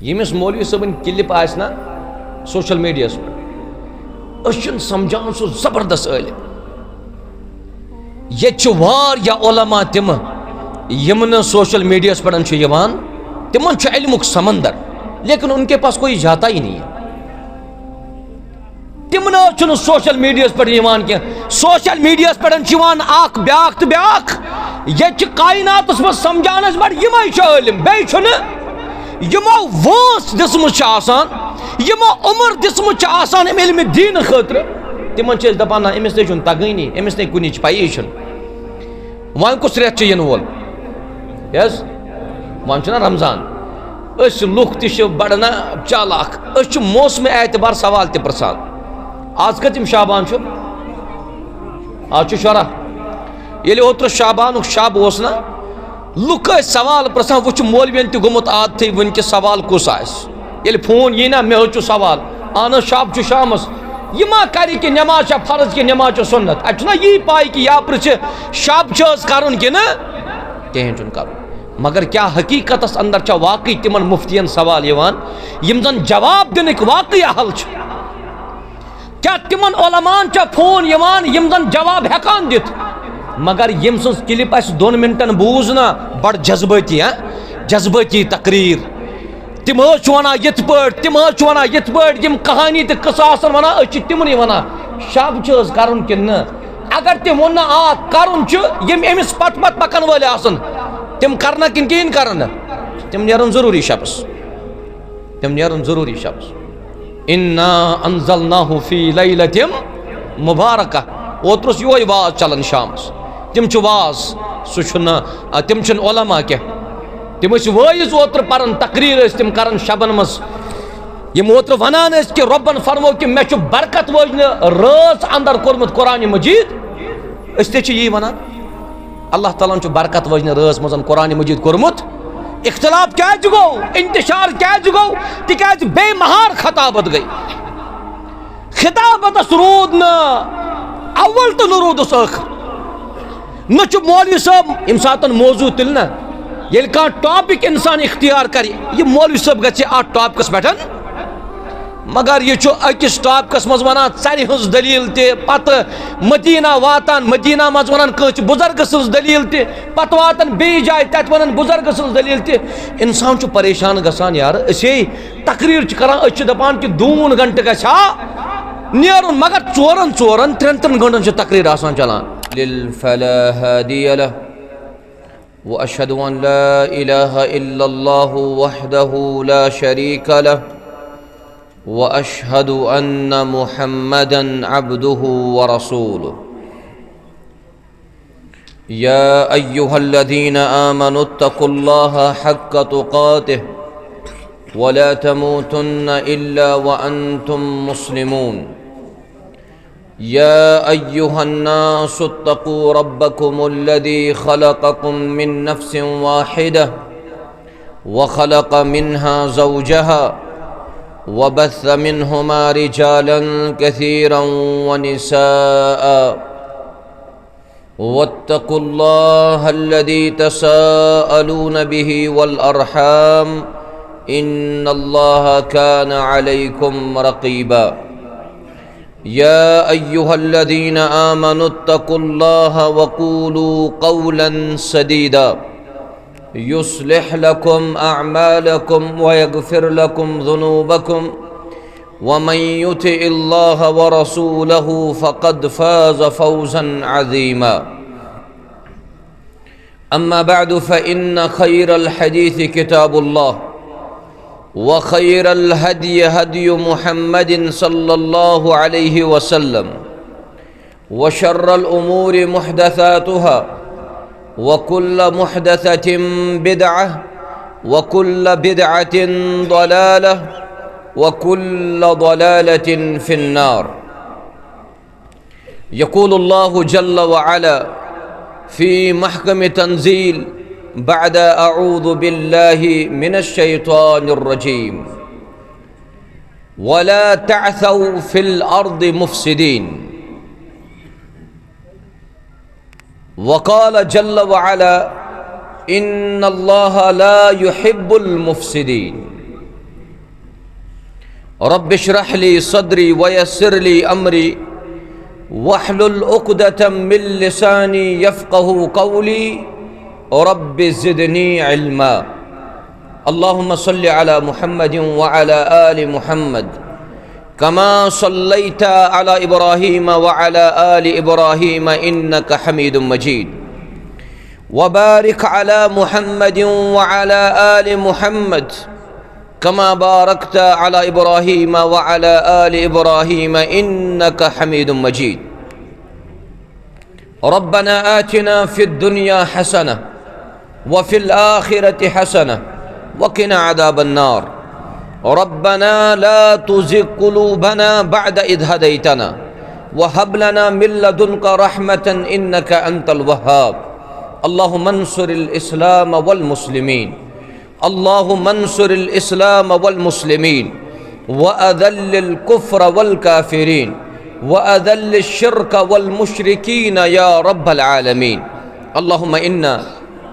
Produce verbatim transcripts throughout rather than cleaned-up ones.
ییٚمِس مولوی صٲبٕنۍ کِلِپ آسہِ نا سوشل میٖڈیاہَس پٮ۪ٹھ، أسۍ چھِنہٕ سمجھان سُہ زبردست عٲلِم۔ ییٚتہِ چھِ واریاہ علماء تِم، یِم نہٕ سوشل میٖڈیاہَس پٮ۪ٹھ چھِ یِوان، تِمن چھُ علمُک سمندر، لیکن ان کے پاس کوئی جاتا ہی نہیں ہے۔ تِم نہ حظ چھُنہٕ سوشل میٖڈیاہَس پٮ۪ٹھ یِوان کینٛہہ۔ سوشل میٖڈیاہَس پٮ۪ٹھ چھِ یِوان اکھ، بیٛاکھ تہٕ بیٛاکھ۔ ییٚتہِ چھِ کائناتَس منٛز سمجھان أسۍ بَڑٕ یِمَے چھِ عٲلِم، بیٚیہِ چھُنہٕ۔ یِمو وٲنٛس دِژمٕژ چھِ آسان، یِمو عمر دِژمٕژ چھِ آسان اَمہِ علمِ دیٖنہٕ خٲطرٕ، تِمن چھِ أسۍ دَپان، نہ، أمِس نے چھُنہٕ تَگٲنی، أمِس نے کُنِچ پَیی چھُنہٕ۔ وۄنۍ کُس رٮ۪تھ چھُ یِنہٕ وول؟ یَس، وۄنۍ چھُنہ رمضان۔ أسۍ لُکھ تہِ چھِ بَڑٕ نہ چالاک، أسۍ چھِ موسمہِ اعتبار سوال تہِ پرٛژھان۔ آز کٔژِم شعبان چھُ؟ آز چھُ شُراہ۔ ییٚلہِ اوترٕ شعبانُک شب اوس نہ، لُکھ ٲسۍ سوال پرٛژھان، وۄنۍ چھُ مولوین تہِ گوٚمُت عادتھٕے وٕنہِ کہِ سوال کُس آسہِ۔ ییٚلہِ فون یی نہ، مےٚ حظ چھُ سوال، اہن حظ، شب چھُ شامس، یہِ ما کرِ کہِ نٮ۪ماز چھا فرض کہِ نٮ۪ماز چھِ سُنت؟ اَتہِ چھُنہ یی پاے کہِ یا پرٛژھِ، شب چھُ حظ کرُن کِنہٕ کِہیٖنۍ چھُنہٕ کرُن؟ مگر کیٛاہ حقیٖقتس اندر چھا واقعی تِمن مُفتین سوال یِوان، یِم زن جواب دِنٕکۍ واقعی اہل چھِ؟ کیٛاہ تِمن علماہن چھا فون یِوان، یِم زن جواب ہٮ۪کان دِتھ؟ مگر ییٚمۍ سٕنٛز کلپ اَسہِ دۄن منٹن بوٗز نا، بڑٕ جذبٲتی، ہاں، جذبٲتی تقریر۔ تِم حظ چھِ ونان یِتھ پٲٹھۍ، تِم حظ چھِ ونان یِتھ پٲٹھۍ، یِم کہانی تہٕ قصہٕ آسن ونان، أسۍ چھِ تِمنٕے ونان۔ شب چھِ حظ کرُن کِنہٕ نہٕ؟ اگر تِم ووٚن نہ، آ، کرُن چھُ، یِم أمِس پتہٕ پتہٕ پکن وٲلۍ آسن، تِم کرنا کِنہٕ کِہیٖنۍ کرن نہٕ؟ تِم نیرن ضروٗری شبس۔ تِم نیرن ضروٗری شبس۔ انا انزلناہ فی لیلۃ مبارکہ۔ اوترٕ اوس یِہوٚے واز چلان شامس۔ تِم چھِ واز، سُہ چھُنہٕ، آ، تِم چھِنہٕ علماء کینٛہہ۔ تِم ٲسۍ وٲعظ اوترٕ پران، تقریر ٲسۍ تِم کران شبن منٛز۔ یِم اوترٕ ونان ٲسۍ کہِ رۄبن فرمو کہِ مےٚ چھُ برکت وٲجنہِ رٲژ اندر کوٚرمُت قرآن مجید۔ أسۍ تہِ چھِ یی ونان۔ اللہ تعالیٰ ہن چھُ برکت وٲجنہِ رٲژ منٛز قرآن مجید کوٚرمُت۔ اختلاف کیازِ گوٚو؟ انتشار کیازِ گوٚو؟ تِکیازِ بے مہار خطابت گٔے۔ خطابتس روٗد نہٕ اول تہٕ نہٕ روٗدُس ٲخر۔ نہ چھُ مولوی صٲب ییٚمہِ ساتن موضوع تُلہِ نہ، ییٚلہِ کانٛہہ ٹاپک انسان اختیار کرِ، یہِ مولوی صٲب گژھِ اتھ ٹاپکس پٮ۪ٹھ۔ مگر یہِ چھُ أکِس ٹاپکس منٛز ونان ژرِ ہٕنٛز دٔلیٖل تہِ، پتہٕ مدینہ واتان، مدینہ منٛز ونان کٲنٛسہِ بُزرگہٕ سٕنٛز دٔلیٖل تہِ، پتہٕ واتان بیٚیِس جایہِ، تتہِ ونان بُزرگہٕ سٕنٛز دٔلیٖل تہِ۔ انسان چھُ پریشان گژھان، یارٕ، أسے تقریر چھِ کران، أسۍ چھِ دپان کہِ دوٗن گھنٹہٕ گژھِ ہا نیرُن، مگر ژورن، ژورن، ترٛٮ۪ن، ترٛٮ۪ن گھنٹن چھِ تقریر آسان چلان۔ لل فلا هادي له، وأشهد أن لا إله إلا الله وحده لا شريك له، وأشهد أن محمدا عبده ورسوله. يا أيها الذين آمنوا اتقوا الله حق تقاته ولا تموتن إلا وأنتم مسلمون. يا أيها الناس اتقوا ربكم الذي خلقكم من نفس واحدة وخلق منها زوجها وبث منهما رجالا كثيرا ونساء واتقوا الله الذي تساءلون به والأرحام إن الله كان عليكم رقيبا. يا أيها الذين آمنوا اتقوا الله وقولوا قولا سديدا يصلح لكم أعمالكم ويغفر لكم ذنوبكم ومن يطع الله ورسوله فقد فاز فوزا عظيما. أما بعد، فإن خير الحديث كتاب الله، وخير الهدي هدي محمد صلى الله عليه وسلم، وشر الأمور محدثاتها، وكل محدثة بدعة، وكل بدعة ضلالة، وكل ضلالة في النار. يقول الله جل وعلا في محكم تنزيل بعد أعوذ بالله من الشيطان الرجيم: ولا تعثوا في الأرض مفسدين. وقال جل وعلا: إن الله لا يحب المفسدين. رب اشرح لي صدري ويسر لي أمري واحلل عقدة من لساني يفقهوا قولي. رب زدني علما. اللهم صل على محمد وعلى آل محمد كما صليت على إبراهيم وعلى آل إبراهيم إنك حميد مجيد. وبارك على محمد وعلى آل محمد كما باركت على إبراهيم وعلى آل إبراهيم إنك حميد مجيد. ربنا آتنا في الدنيا حسنة وفي الآخرة حسنة وقنا عذاب النار. ربنا لا تزغ قلوبنا بعد إذ هديتنا وهب لنا من لدنك رحمة إنك أنت الوهاب. اللهم انصر الإسلام والمسلمين. اللهم انصر الإسلام والمسلمين وأذل الكفر والكافرين وأذل الشرك والمشركين يا رب العالمين. اللهم إنا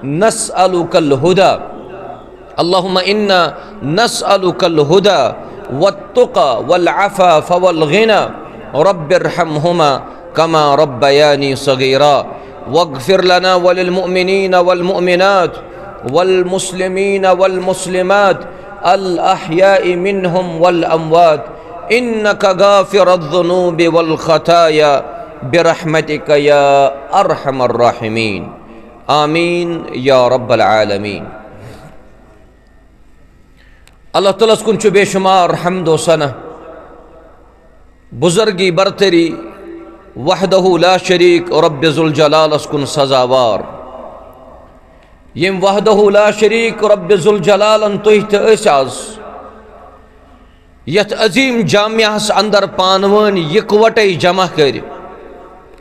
نسألك الهدى. اللهم إنا نسألك الهدى والتقى والعفاف والغنى. رب ارحمهما كما ربياني صغيرا. واغفر لنا وللمؤمنين والمؤمنات والمسلمين والمسلمات الأحياء منهم والأموات إنك غافر الذنوب والخطايا برحمتك يا أرحم الراحمين. آمين يا رب العالمين. اللہ تعالیٰ ہس کُن چھُ بے شمار حمد و ثنا، بزرگی برتری، وحدہ لا شریک رب ذوالجلالس کُن سزاوار، یم وحدہ لا شریک رب ذوالجلالن تُہۍ تہٕ أسۍ آز یتھ عظیم جامعس اندر پانوٲنۍ یکوٹے جمع کٔرۍ۔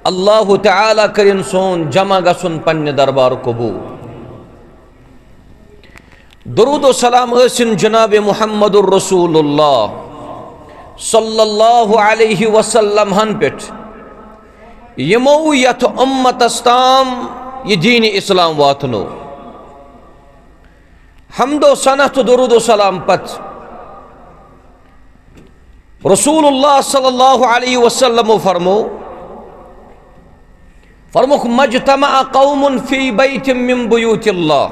اللہ تعالیٰ کٔرِن سون جمع گژھُن پننہِ دربار قبول۔ درود و سلام ٲسِن جناب محمد رسول اللہ صلی اللہ علیہ وسلم ہن پٮ۪ٹھ، یِمو یتھ امتس تام یہِ دین اسلام واتنو۔ حمد و ثنا تہٕ درود و سلام پتہٕ رسول اللہ صلی اللہ علیہ وسلم فرمو، فرموک، "مجتمع قوم فی بیت من بیوت اللہ"۔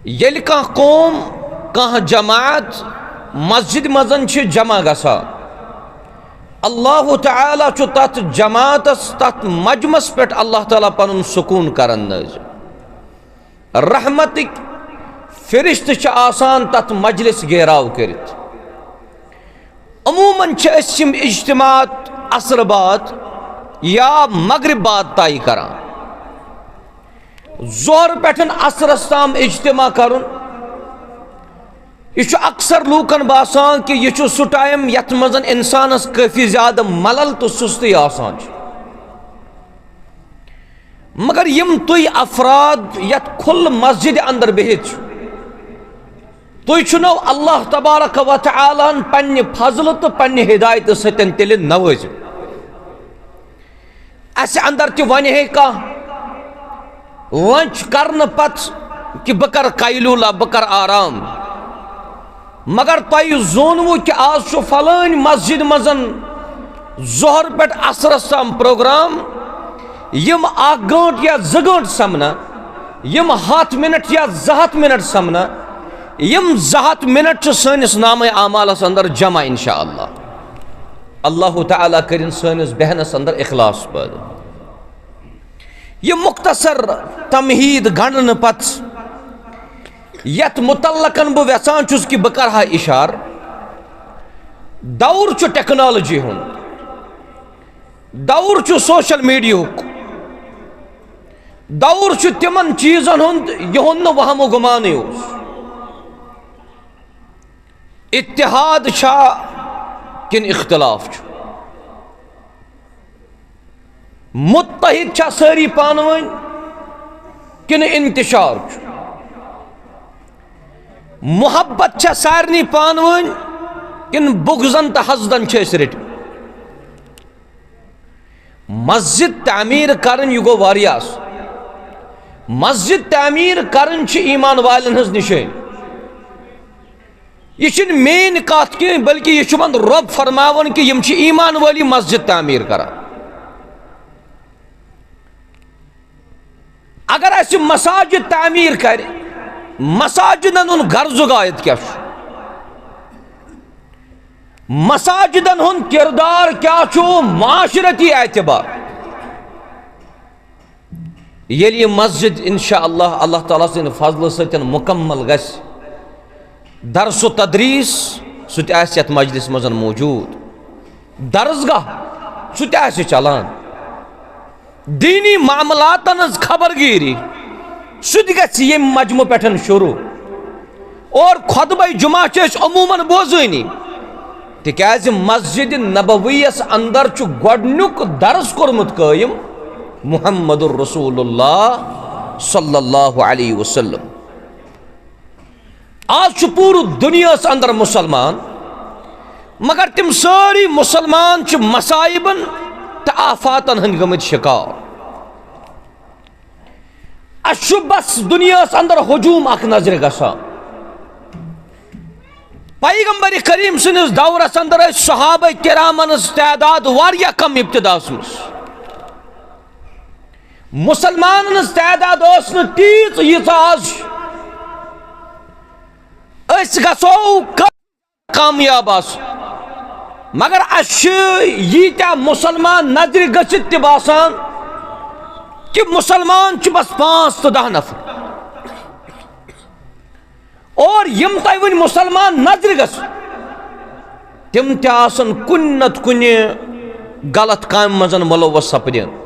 ییٚلہِ کانٛہہ قوم، کانٛہہ جماعت مسجد منٛز چھِ جمع گژھان، اللہ تعالیٰ چھُ تتھ جماعتس، تتھ مجمس پٮ۪ٹھ اللہ تعالیٰ پنُن سکوٗن کران نٲزِل۔ رحمتٕکۍ فرشتہٕ چھِ آسان تتھ مجلس گیراو کٔرِتھ۔ عموماً چھِ أسۍ یِم اجتماعات عصر بعد یا مغرب بعد طے کران۔ ظہر پٮ۪ٹھ عصرس تام اجتماع کرُن، یہِ چھُ اکثر لوٗکن باسان کہِ یہِ چھُ سُہ ٹائم یتھ منٛز انسانس کٲفی زیادٕ ملل تہٕ سُستی آسان چھِ۔ مگر یم تُہۍ افراد یتھ کھُلہٕ مسجد اندر بِہِتھ چھِو، تُہۍ چھِنو اللہ تبارک و تعالیٰ ہن پننہِ فضلہٕ تہٕ پننہِ ہدایتہٕ سۭتۍ تیٚلہِ نوٲزِتھ۔ اسہِ اندر تہِ ونہِ ہے کانٛہہ، وۄنۍ چھُ کرنہٕ پتہٕ کہِ بہٕ کرٕ قیلولہ، بہٕ کرٕ آرام۔ مگر تۄہہِ زونوٕ کہِ آز چھُ فلٲنۍ مسجد منٛز ظہر پٮ۪ٹھ عصرس تام پروگرام، یِم اکھ گٲنٛٹہٕ یا زٕ گٲنٛٹہٕ سمنا، یِم ہتھ منٹ یا زٕ ہتھ منٹ سمنا، یِم زٕ ہتھ منٹ چھِ سٲنِس نامہ اعمالس اندر جمع انشاءاللہ۔ اللہ تعالیٰ کٔرِن سٲنِس بیہنس اندر اخلاص پٲدٕ۔ یہِ مختصر تمہید گنڈنہٕ پتہٕ یتھ متعلقن بہٕ یژھان چھُس کہِ بہٕ کرٕ ہا اشارٕ، دور چھُ ٹیکنالوجی ہُنٛد، دور چھُ سوشل میڈیاہُک، دور چھُ تِمن چیٖزن ہُنٛد یِہُنٛد نہٕ وہم و گُمانٕے اوس۔ اتحاد چھا کِنہٕ اختلاف چھُ؟ متحد چھا سٲری پانہٕ ؤنۍ کِنہٕ انتشار چھُ؟ محبت چھا سارنٕے پانہٕ ؤنۍ کِنہٕ بغضن تہٕ حسدن چھِ أسۍ رٔٹمٕتۍ؟ مسجد تعمیٖر کرٕنۍ، یہِ گوٚو واریاہ اصل۔ مسجد تعمیٖر کرٕنۍ چھِ ایمان والٮ۪ن ہٕنٛز نِشٲنۍ۔ یہِ چھِنہٕ میٲنۍ کتھ کینٛہہ، بلکہِ یہِ چھُ وۄنۍ رۄب فرماوان کہِ یِم چھِ ایمان وٲلی مسجد تعمیٖر کران۔ اگر اسہِ مساجد تعمیٖر کرِ، مساجدن ہُنٛد غرض و غایت کیٛاہ چھُ؟ مساجدن ہُنٛد کردار کیٛاہ چھُ معاشرتی اعتبار؟ ییٚلہِ یہِ مسجد انشاءاللہ اللہ تعالیٰ سٕنٛدِ فضلہٕ سۭتۍ مکمل گژھِ، درس و تدریس سُہ تہِ آسہِ یتھ مجلس منٛز موجود، درسگاہ سُہ تہِ آسہِ چلان، دینی معاملاتن ہٕنٛز خبر گیری سُہ تہِ گژھِ ییٚمہِ مجمہٕ پٮ۪ٹھ شروع۔ اور خطبہ جمعہ چھِ أسۍ عموماً بوزٲنی، تِکیازِ مسجد نبویس اندر چھُ گۄڈٕنیُک درس کوٚرمُت قٲیِم محمد رسول اللہ صلی اللہ علیہ وسلم۔ آز چھُ پوٗرٕ دُنیاہَس اندر مُسلمان، مگر تِم سٲری مُسلمان چھِ مصائبن تہٕ آفاتن ہٕنٛدۍ گٔمٕتۍ شِکار۔ اَسہِ چھُ بس دُنیاہَس اندر ہجوم اکھ نظرِ گژھان۔ پیغمبر کریم سٕنٛدِس دورس اندر ٲسۍ صحابہ کرامن ہٕنٛز تعداد واریاہ کم ابتداہس منٛز۔ مُسلمانن ہٕنٛز تعداد ٲس نہٕ تیٖژ ییٖژاہ آز چھِ۔ أسۍ گژھو ک-، کامیاب آسٕنۍ، مگر اَسہِ چھِ ییٖتیٛاہ مُسلمان نظرِ گٔژھِتھ تہِ باسان کہِ مُسلمان چھِ بس پانٛژھ تہٕ دَہ نفر۔ اور یِم تۄہہِ وۄنۍ مُسلمان نظرِ گژھن، تِم تہِ آسن کُنہِ نتہٕ کُنہِ غلط کامہِ منٛز مُلوث سپدِمٕتۍ۔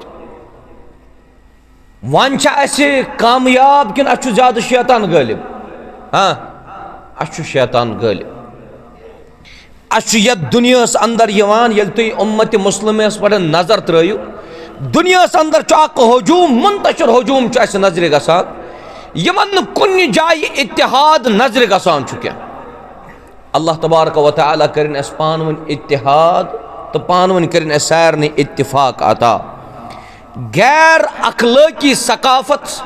وۄنۍ چھا اَسہِ کامیاب کِنہٕ اَسہِ چھُ زیادٕ شیطان غٲلب؟ ہاں، اَسہِ چھُ شیطان غٲلب۔ اَسہِ چھُ یَتھ دُنیاہَس اندر یِوان، ییٚلہِ تُہۍ اُمت مُسلِمَس پٮ۪ٹھ نظر ترٲیِو، دُنیاہَس اندر چھُ اکھ ہجوم، منتشر ہجوم چھُ اَسہِ نظرِ گژھان، یِمن نہٕ کُنہِ جایہِ اتحاد نظرِ گژھان چھُ کینٛہہ۔ اللہ تبارک و تعالیٰ کٔرِن اَسہِ پانہٕ ؤنۍ اتحاد تہٕ پانہٕ ؤنۍ کٔرِن اَسہِ سارنٕے اتفاق عطا۔ غیر اخلٲقی ثقافت،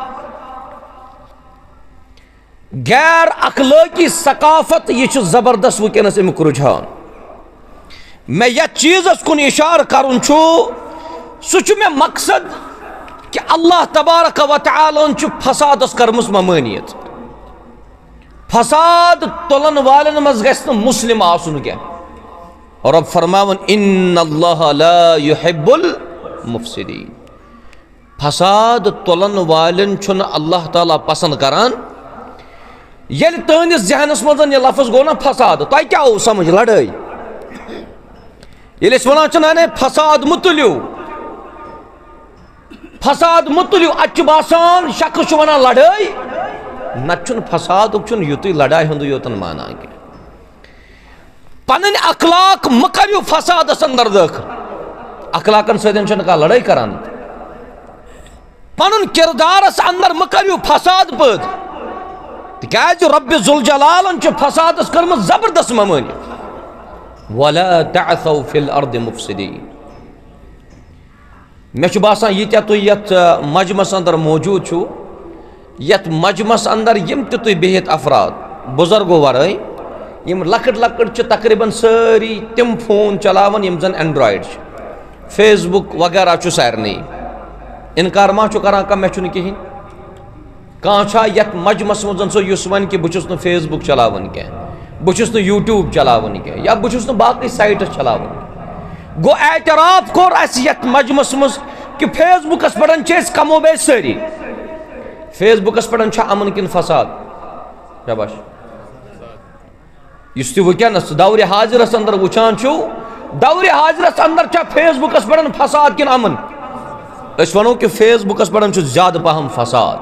غیر اخلٲقی ثقافت، یہِ چھُ زبردست وٕنکیٚنَس اَمیُک رُجحان۔ مےٚ یَتھ چیٖزَس کُن اِشارٕ کَرُن چھُ، سُہ چھُ مےٚ مقصد کہِ اللہ تبارک و تعالیٰ ہَن چھُ فسادَس کٔرمٕژ ممٲنیت۔ فساد تُلَن والٮ۪ن منٛز گژھِ نہٕ مُسلِم آسُن کینٛہہ۔ رۄب فرماوان، "ان اللہ لا یحب المفسدین۔" فساد تُلن والٮ۪ن چھُنہٕ اللہ تعالیٰ پسند کران۔ ییٚلہِ تُہنٛدِس ذہنس منٛز یہِ لفظ گوٚو نا فساد، تۄہہِ کیٛاہ اوس سمجھ؟ لڑٲے۔ ییٚلہِ أسۍ ونان چھِ، "نہ، نہ، فساد مُتُلیو، فساد مُتُلیو"، اتہِ چھُ باسان شخص چھُ ونان لڑٲے، نتہٕ چھُنہٕ فسادُک چھُنہٕ یُتُے لڑایہِ ہُنٛدُے یوتن معنہ کینٛہہ۔ پنٕنۍ اخلاق مہ کٔرِو فسادس اندر دٲخل۔ اخلاقن سۭتۍ چھنہٕ کانٛہہ لڑٲے کران۔ پنُن کردارس اندر مہ کٔرِو فساد پٲدٕ، تِکیازِ رۄب ذوالجلالن چھِ فسادس کٔرمٕژ زبردست ممٲنیت۔ "ولا تعثوا فی الارض مفسدین۔" مےٚ چھُ باسان، ییٖتیٛاہ تُہۍ یَتھ، آ، مجمعس اندر موجود چھِو، یَتھ مجمعس اندر یِم تہِ تُہۍ بِہِتھ افراد، بُزرگو ورٲے، یِم لۄکٕٹۍ لۄکٕٹۍ چھِ، تقریباً سٲری تِم فون چلاوان یِم زن Android چھِ۔ Facebook وغیرہ چھُ سارنٕے۔ انکار ما چھُ کران کانٛہہ، مےٚ چھُنہٕ کِہیٖنۍ؟ کانٛہہ چھا یتھ مجمعس منٛز سُہ یُس ونہِ کہِ بہٕ چھُس نہٕ Facebook چلاوان کینٛہہ، بہٕ چھُس نہٕ YouTube چلاوان کینٛہہ، یا بہٕ چھُس نہٕ باقٕے sites چلاوان کینٛہہ؟ گوٚو اعتراف کوٚر اسہِ یتھ مجمعس منٛز کہِ Facebookس پٮ۪ٹھ چھِ أسۍ کم و بیش سٲری۔ Facebookس پٮ۪ٹھ چھا امن کِنہٕ فساد؟ شاباش۔ یُس تُہۍ وٕنکیٚنَس دورِ حاضرس اندر وٕچھان چھِو، دورِ حاضرس اندر چھا Facebookس پٮ۪ٹھ فساد کِنہٕ امن؟ أسۍ ونو کہِ Facebookس پٮ۪ٹھ چھُ زیادٕ پہم فساد۔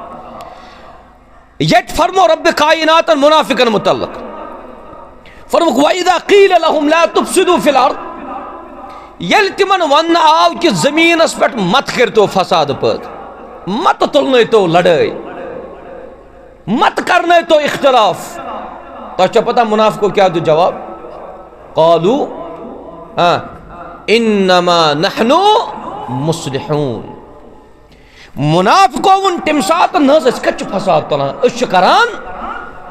ییٚتہِ فرمو رب کائناتن منافقن متعلق، فرمووُکھ، "وَإِذَا قِيلَ لَهُمْ لَا تُفْسِدُوا فِي الْأَرْضِ"، ییٚلہِ تِمن وننہٕ آو کہِ زمینس پٮ۪ٹھ مت کٔرتو فساد پٲدٕ، مت تُلنٲوتو لڑٲے، مت کرنٲوتو اختلاف۔ تۄہہِ چھا پتہ منافقو کیٛاہ دیُت جواب؟ قالوا، ہاں، "انما نحن مصلحون۔" منافقو ووٚن تمہِ ساتہٕ، "نہ حظ، أسۍ کتہِ چھِ فساد تُلان؟ أسۍ چھِ کران،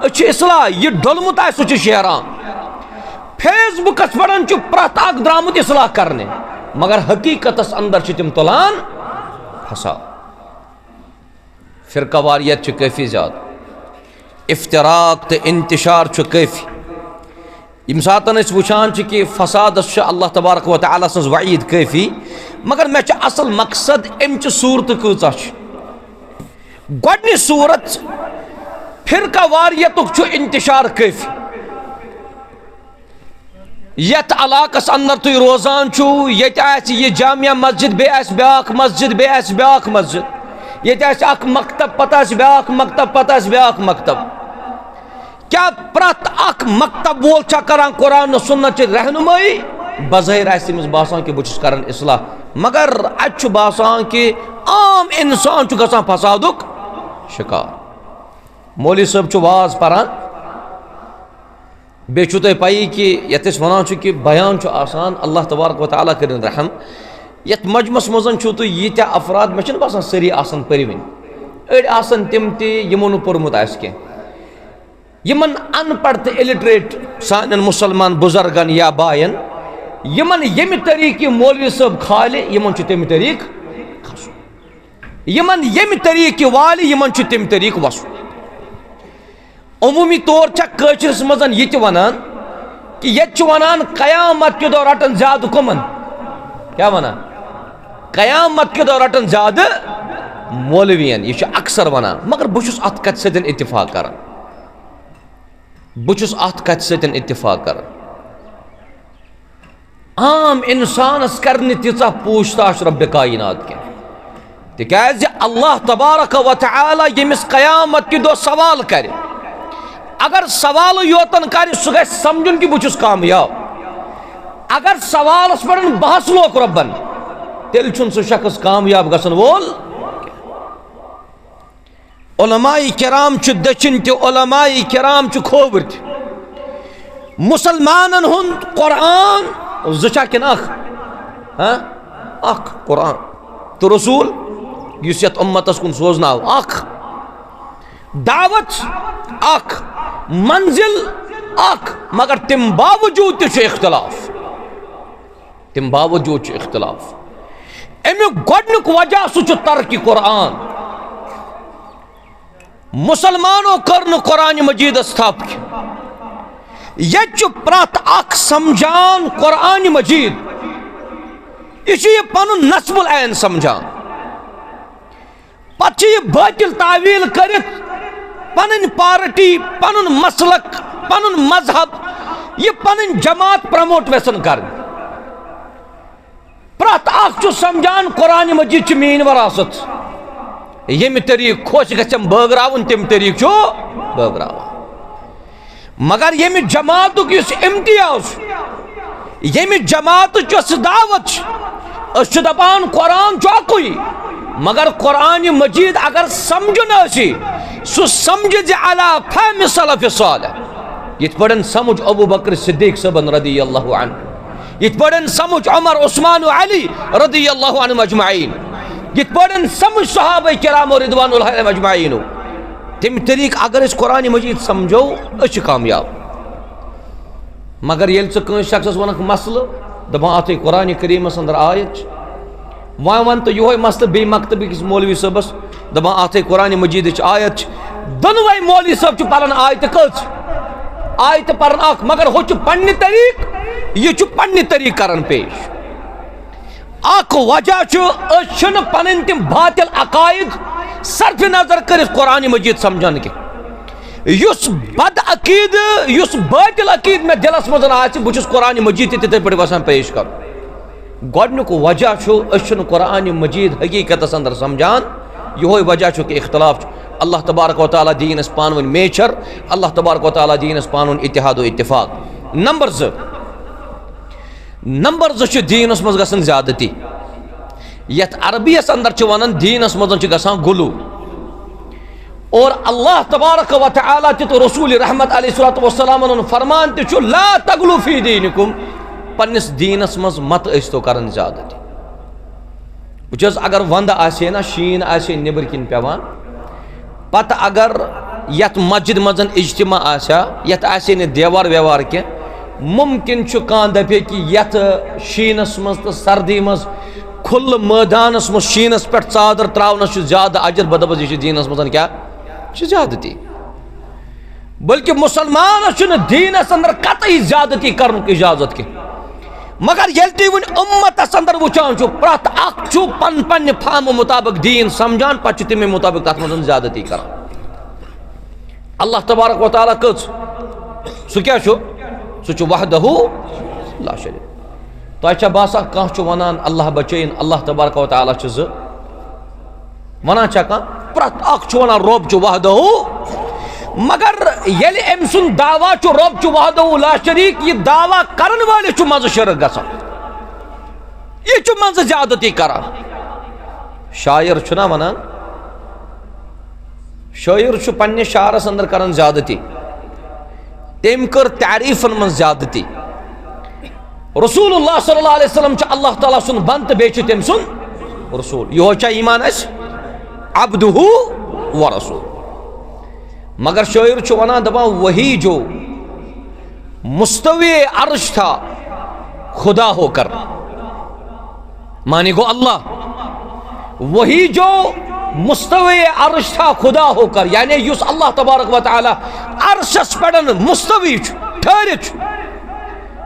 أسۍ چھِ اصلاح، یہِ ڈوٚلمُت آسہِ سُہ چھِ شیران۔" فیس بُکس پٮ۪ٹھ چھُ پرٛٮ۪تھ اکھ درٛامُت اصلاح کرنہِ، مگر حقیقتس اندر چھِ تِم تُلان فساد۔ فرقہ واریت چھِ کٲفی زیادٕ، افتراق تہٕ انتشار چھُ کٲفی۔ ییٚمہِ ساتہٕ أسۍ وٕچھان چھِ کہِ فسادس چھِ اللہ تبارک و تعالیٰ سٕنٛز وعید کٲفی، مگر مےٚ چھُ اصل مقصد، امہِ چہِ صورتہٕ کۭژاہ چھِ۔ گۄڈٕنِچ صورت، فرقہ واریتُک چھُ انتشار کٲفی۔ یتھ علاقس اندر تُہۍ روزان چھِو، ییٚتہِ آسہِ یہِ جامع مسجد، بیٚیہِ آسہِ بیٛاکھ مسجد، بیٚیہِ آسہِ بیٛاکھ مسجد، ییٚتہِ آسہِ اکھ مکتب، پتہٕ آسہِ بیٛاکھ مکتب، پتہٕ آسہِ بیٛاکھ مکتب۔ کیٛاہ پرٛٮ۪تھ اکھ مکتب وول چھا کران قرآن و سنت چہِ رہنمٲیی؟ بظٲہِر آسہِ تٔمِس باسان کہِ بہٕ چھُس کران اصلاح، مگر اتہِ چھُ باسان کہِ عام انسان چھُ گژھان فسادُک شکار۔ مولوی صٲب چھُ واز پران، بیٚیہِ چھُو تۄہہِ پَیی کہِ یَتھ أسۍ وَنان چھِ کہِ بیان چھُ آسان، اللہ تبارک و تعالیٰ کٔرِن رحم۔ یَتھ مجمَس منٛز چھُو تُہۍ ییٖتیٛاہ افراد، مےٚ چھُنہٕ باسان سٲری آسَن پٔرۍوٕنۍ۔ أڑۍ آسَن تِم تہِ یِمو نہٕ پوٚرمُت آسہِ کینٛہہ۔ یِمَن اَن پَڑھ تہٕ اِلِٹریٹ سانٮ۪ن مُسلمان بُزرگَن یا بایَن، یِمَن ییٚمہِ طریٖقہٕ یہِ مولوی صٲب کھالہِ، یِمَن چھُ تَمہِ طریٖقہٕ کھسُن۔ یِمَن ییٚمہِ طریٖقہٕ یہِ والہِ، یِمَن چھُ تَمہِ طریٖقہٕ وَسُن۔ عموٗمی طور چھا کٲشرِس منٛز یہِ تہِ وَنان کہِ ییٚتہِ چھِ وَنان، قیامت کہِ دۄہ رَٹَن زیادٕ کٕمَن؟ کیٛاہ وَنان؟ قیامت کہِ دۄہ رَٹَن زیادٕ مولوِیَن۔ یہِ چھُ اکثر وَنان، مگر بہٕ چھُس اَتھ کَتھِ سۭتۍ اتفاق کران۔ بہٕ چھُس اَتھ کَتھِ سۭتۍ اتفاق کران۔ عام انسانس کرِ نہٕ تیٖژاہ پوٗچھ تاچھ رب کائنات کینٛہہ۔ تِکیازِ اللہ تبارک و تعالیٰ ییٚمِس قیامت کہِ دۄہ سوال کرِ، اگر سوالٕے یوتن کرِ، سُہ گژھِ سمجھُن کہِ بہٕ چھُس کامیاب۔ اگر سوالس پٮ۪ٹھ بحث لوک ربن، تیٚلہِ چھُنہٕ سُہ شخص کامیاب گژھن وول۔ علماء کرام چھِ دٔچھِنۍ تہِ، علماء کرام چھِ کھووٕرۍ تہِ۔ مُسلمانن ہُنٛد قرآن زٕ چھا کِنہٕ اکھ؟ ہاں؟ اکھ قرآن۔ تہٕ رسول، یُس یتھ اُمتس کُن سوزنہٕ آو، اکھ۔ دعوت اکھ، منزل اکھ، مگر تَمہِ باوجوٗد تہِ چھُ اختلاف۔ تَمہِ باوجوٗد چھُ اختلاف۔ اَمیُک گۄڈٕنیُک وجہ سُہ چھُ ترک قرآن۔ مُسلمانو کٔر نہٕ قرآن مجیدس تھپھ کینٛہہ۔ ییٚتہِ چھُ پرٛٮ۪تھ اکھ سمجھان قرآن مجید، یہِ چھُ یہِ پنُن نصب العین سمجھان۔ پتہٕ چھِ یہِ باطل تعویل کٔرِتھ پنٕنۍ پارٹی، پنُن مسلک، پنُن مذہب، یہِ پنٕنۍ جماعت پروموٹ یژھان کرٕنۍ۔ پرٛٮ۪تھ اکھ چھُ سمجھان قرآن مجید چھِ میٲنۍ وراثت، ییٚمہِ طریٖقہٕ خۄش گژھٮ۪م بٲگراوُن، تَمہِ طریٖقہٕ چھُ بٲگراوان۔ مگر ییٚمہِ جماعتُک یُس امتیاز چھُ، ییٚمہِ جماعتٕچ یۄس دعوت چھِ، أسۍ چھِ دپان قرآن چھُ اکُے، مگر قرآن مجید اگر سمجھُن آسہِ، سُہ سمجھِ زِ علی فہم سلف صالح، یِتھ پٲٹھۍ سمجھ ابو بکر صدیق صٲبن رضی اللہ عنہ، یِتھ پٲٹھۍ سمجھ عمر، عثمان و علی رضی اللہ عنہم اجمعین، یِتھ پٲٹھۍ سمجھ صحابہ کرام و رضوان اللہ علیہم اجمعین، تَمہِ طریٖقہٕ اگر أسۍ قرآن مجید سمجھو، أسۍ چھِ کامیاب۔ مگر ییٚلہِ ژٕ کٲنٛسہِ شخصس وَنکھ مسلہٕ، دَپان، اَتھٕے قرآن کریٖمس اندر آیت چھِ، وۄنۍ وَن تہٕ یِہوٚے مسلہٕ بیٚیہِ مکتبہٕ کِس مولوی صٲبس، دَپان، اَتھٕے قرآن مجیدٕچ آیت چھِ۔ دۄنوَے مولوی صٲب چھِ پَران آیتہٕ کٔژ؟ آیتہٕ پَران اَکھ، مگر ہُہ چھُ پننہِ طریٖقہٕ، یہِ چھُ پننہِ طریٖقہٕ کران پیش۔ اکھ وجہ چھُ، أسۍ چھِنہٕ پنٕنۍ تِم باطل عقائد صرف نظر کٔرِتھ قرآن مجید سمجھان کینٛہہ۔ یُس بد عقیدٕ، یُس باطل عقیدٕ مےٚ دِلس منٛز آسہِ، بہٕ چھُس قرآن مجید تہِ تِتھے پٲٹھۍ یژھان پیش کرُن۔ گۄڈٕنیُک وجہ چھُ، أسۍ چھِنہٕ قرآن مجید حقیقتس اندر سمجھان۔ یِہوٚے وجہ چھُ کہِ اختلاف چھُ۔ اللہ تبارک و تعالیٰ دِیِن اَسہِ پانہٕ ؤنۍ میچھر، اللہ تبارک و تعالیٰ دِیِن اَسہِ پانہٕ ؤنۍ اتحاد و اتفاق۔ نمبر زٕ، نمبر زٕ چھُ دیٖنس منٛز گژھان زیادتی۔ یتھ عربی یس اندر چھِ ونان دیٖنس منٛز چھِ گژھان غلو۔ اور اللہ تبارک و تعالیٰ تہِ تہٕ رسول رحمت علیہ الصلوۃ والسلامن ہُنٛد فرمان تہِ چھُ، "لا تغلو فی دینکم"، پننِس دیٖنس منٛز مت ٲسۍ تو کران زیادتی۔ وٕچھ حظ، اگر ونٛدٕ آسہِ ہے نا، شیٖن آسہِ ہے نیٚبٕرۍ کِنۍ پٮ۪وان، پتہٕ اگر یتھ مسجد منٛز اجتماع آسہِ ہا، یتھ آسہِ ہے نہٕ دیوار ویوار کینٛہہ، ممکن چھُ کانٛہہ دَپہِ کہِ یَتھ شیٖنَس منٛز تہٕ سردی منٛز کھُلہٕ مٲدانَس منٛز شیٖنَس پٮ۪ٹھ ژادر ترٛاونَس چھُ زیادٕ اجر۔ بہٕ دَپَس، یہِ چھُ دیٖنَس منٛز کیٛاہ؟ یہِ چھُ زیادتی۔ بلکہِ مُسلمانَس چھُنہٕ دیٖنَس اندر قطعی زیادتی کرنُک اجازت کینٛہہ۔ مگر ییٚلہِ تُہۍ وۄنۍ اُمتَس اندر وٕچھان چھِو، پرٛٮ۪تھ اکھ چھُ پن-، پننہِ فہمہٕ مُطابق دیٖن سمجھان، پتہٕ چھُ تَمے مُطابق تَتھ منٛز زیادتی کران۔ اللہ تبارک و تعالیٰ کٔژ؟ سُہ کیٛاہ چھُ؟ سُہ چھُ وحدہ لا شریک۔ تۄہہِ چھا باسان کانٛہہ چھُ وَنان، "اللہ بچٲیِن، اللہ تبارک و تعالیٰ چھِ زٕ"؟ وَنان چھا کانٛہہ؟ پرٛٮ۪تھ اکھ چھُ وَنان، "رۄب چھُ وحدہ"۔ مگر ییٚلہِ أمۍ سُنٛد دعویٰ چھُ، "رۄب چھُ وحدہ لا شریک"، یہِ دعویٰ کرن وٲلِس چھُ منٛزٕ شرک گژھان، یہِ چھُ منٛزٕ زیادتی کران۔ شاعر چھُنہ وَنان، شٲعر چھُ پننِس شعرس اندر کران زیادتی، تٔمۍ کٔر تعریفن منٛز زیادتی۔ رسول اللہ صلی اللہ علیہ وسلم چھُ اللہ تعالیٰ سُنٛد بندٕ، بیٚیہِ چھُ تٔمۍ سُنٛد رسول۔ یِہوے چھا ایمان اَسہِ؟ عبدہ و رسول۔ مگر شٲعر چھُ وَنان، دَپان، "وہی جو مستوی عرش تھا، خدا ہو کر"۔ معنی گوٚو، اللہ، "وہی جو مستوی عرش تھا، خدا ہو کر"، یعنی یُس اللہ تبارک و تعالیٰ عرشس پٮ۪ٹھ مستوی چھُ، ٹھہرِتھ چھُ۔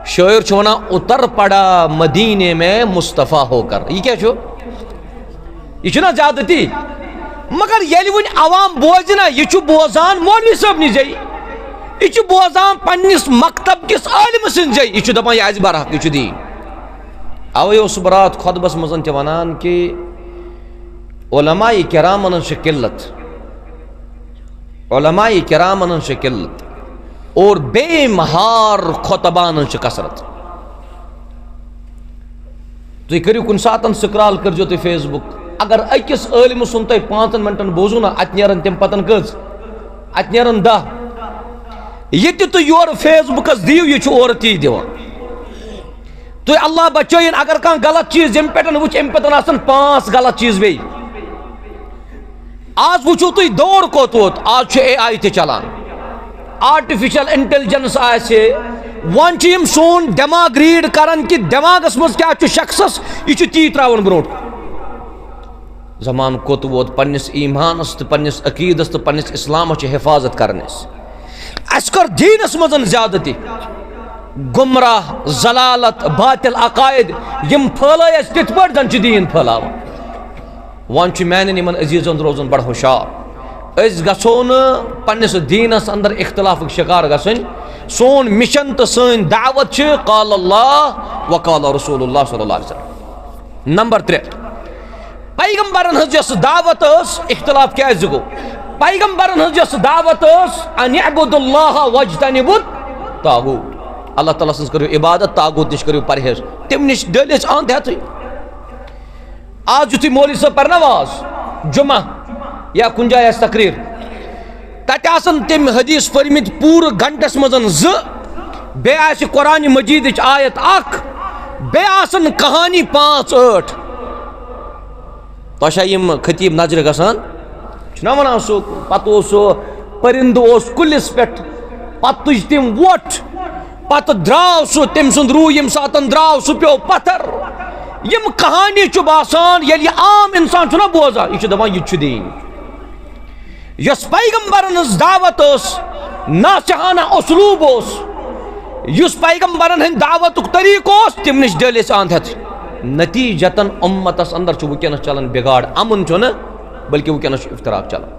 شٲعر چھُ وَنان، "اتر پڑا مدینے میں مصطفیٰ ہو کر"۔ یہِ کیٛاہ چھُ؟ یہِ چھُنہ زیادتی؟ مگر ییٚلہِ وۄنۍ عوام بوزِ نہ، یہِ چھُ بوزان مولوی صٲب نِش زے، یہِ چھُ بوزان پننِس مکتب کِس عٲلمہٕ سٕنٛدِ زے، یہِ چھُ دَپان، یہِ آسہِ برحق، یہِ چھُ دیٖن۔ اوے اوسُس بہٕ راتھ خۄطبس منٛز تہِ وَنان کہِ علماء کرامن ہٕنٛز چھِ قلت، علماء کرامن ہٕنٛز چھِ قلت اور بے مہار خطبان ہٕنٛز چھِ کثرت۔ تُہۍ کٔرِو کُنہِ ساتن scroll، کٔرۍزیو تُہۍ Facebook، اگر أکِس عٲلمہٕ سُنٛد تۄہہِ پانٛژن منٹن بوٗزوُ نا، اتہِ نیرن تَمہِ پتن کٔژ؟ اتہِ نیرن دَہ۔ یہِ تہِ تُہۍ یورٕ Facebookس دِیِو، یہِ چھُ اورٕ تی دِوان۔ تُہۍ اللہ بچٲیِن، اگر کانٛہہ غلط چیٖز ییٚمہِ پٮ۪ٹھ وٕچھ، اَمہِ پٮ۪ٹھ آسن پانٛژھ غلط چیٖز بیٚیہِ۔ آز وٕچھِو تُہۍ دور کوٚت ووت، آز چھُ AI تہِ چلان، artificial intelligence آسہِ، وۄنۍ چھِ یِم سون دٮ۪ماغ read کران کہِ دٮ۪ماغس منٛز کیٛاہ چھُ شخصس، یہِ چھُ تی ترٛاوان برونٛٹھ۔ زمانہٕ کوٚت ووت، پننِس ایٖمانس تہٕ پننِس عقیٖدس تہٕ پننِس اسلامس چھِ حفاظت کرنس۔ اسہِ کٔر دیٖنس منٛز زیادتی، گمراہ، ضلالت، باطل عقائد، یِم پھٲلٲے اسہِ تِتھ پٲٹھۍ زن چھِ دیٖن پھٲلاوان۔ وۄنۍ چھُ میانٮ۪ن یِمن عزیزن روزُن بڑٕ ہُشار۔ أسۍ گژھو نہٕ پننِس دیٖنس اندر اختلافُک شکار گژھٕنۍ۔ سون mission تہٕ سٲنۍ دعوت چھِ قال اللہ و قال رسول اللہ صلی اللہ علیہ وسلم۔ نمبر ترٛےٚ، پیغمبرن ہٕنٛز یۄس دعوت ٲس، اختلاف کیازِ گوٚو؟ پیغمبرن ہٕنٛز یۄس دعوت ٲس، ان اعبدوا اللہ واجتنبوا الطاغوت، اللہ تعالیٰ سٕنٛز کٔرِو عبادت، طاغوت نِش کٔرِو پرہیز، تَمہِ نِش ڈٔلۍ أسۍ اَنٛد ہٮ۪تھٕے۔ آز یُتھُے مولوی صٲب پرناوان آز جمعہ یا کُنہِ جایہِ آسہِ تقریر، تتہِ آسن تٔمۍ حدیث پٔرمٕتۍ پوٗرٕ گنٹس منٛز زٕ، بیٚیہِ آسہِ قرآن مجیدٕچ آیت اکھ، بیٚیہِ آسن کہانی پانٛژھ ٲٹھ۔ تۄہہِ چھا یِم خطیب نظرِ گژھان؟ چھُنہ وَنان سُہ، پتہٕ اوس سُہ پٔرِندٕ اوس کُلِس پٮ۪ٹھ، پتہٕ تُج تٔمۍ وۄٹھ، پتہٕ درٛاو سُہ، تٔمۍ سُنٛد روح ییٚمہِ ساتن درٛاو، سُہ پیوٚو پتھر۔ یِم کہانی چھُ باسان، ییٚلہِ یہِ عام انسان چھُنہ بوزان، یہِ چھُ دپان، یہِ تہِ چھُ دیٖن۔ یۄس پیغمبرن ہٕنٛز دعوت ٲس، ناصحانہ اسلوب اوس، یُس پیغمبرن ہٕنٛدِ دعوتُک طریقہٕ اوس، تِم نِش ڈٔلۍ أسۍ اَنٛد ہٮ۪تھ۔ نتیجتاً اُمتس اندر چھُ وٕنکیٚنس چلان بگاڑ، امن چھُنہٕ، بلکہِ وٕنکیٚنس چھُ افتراق چلان۔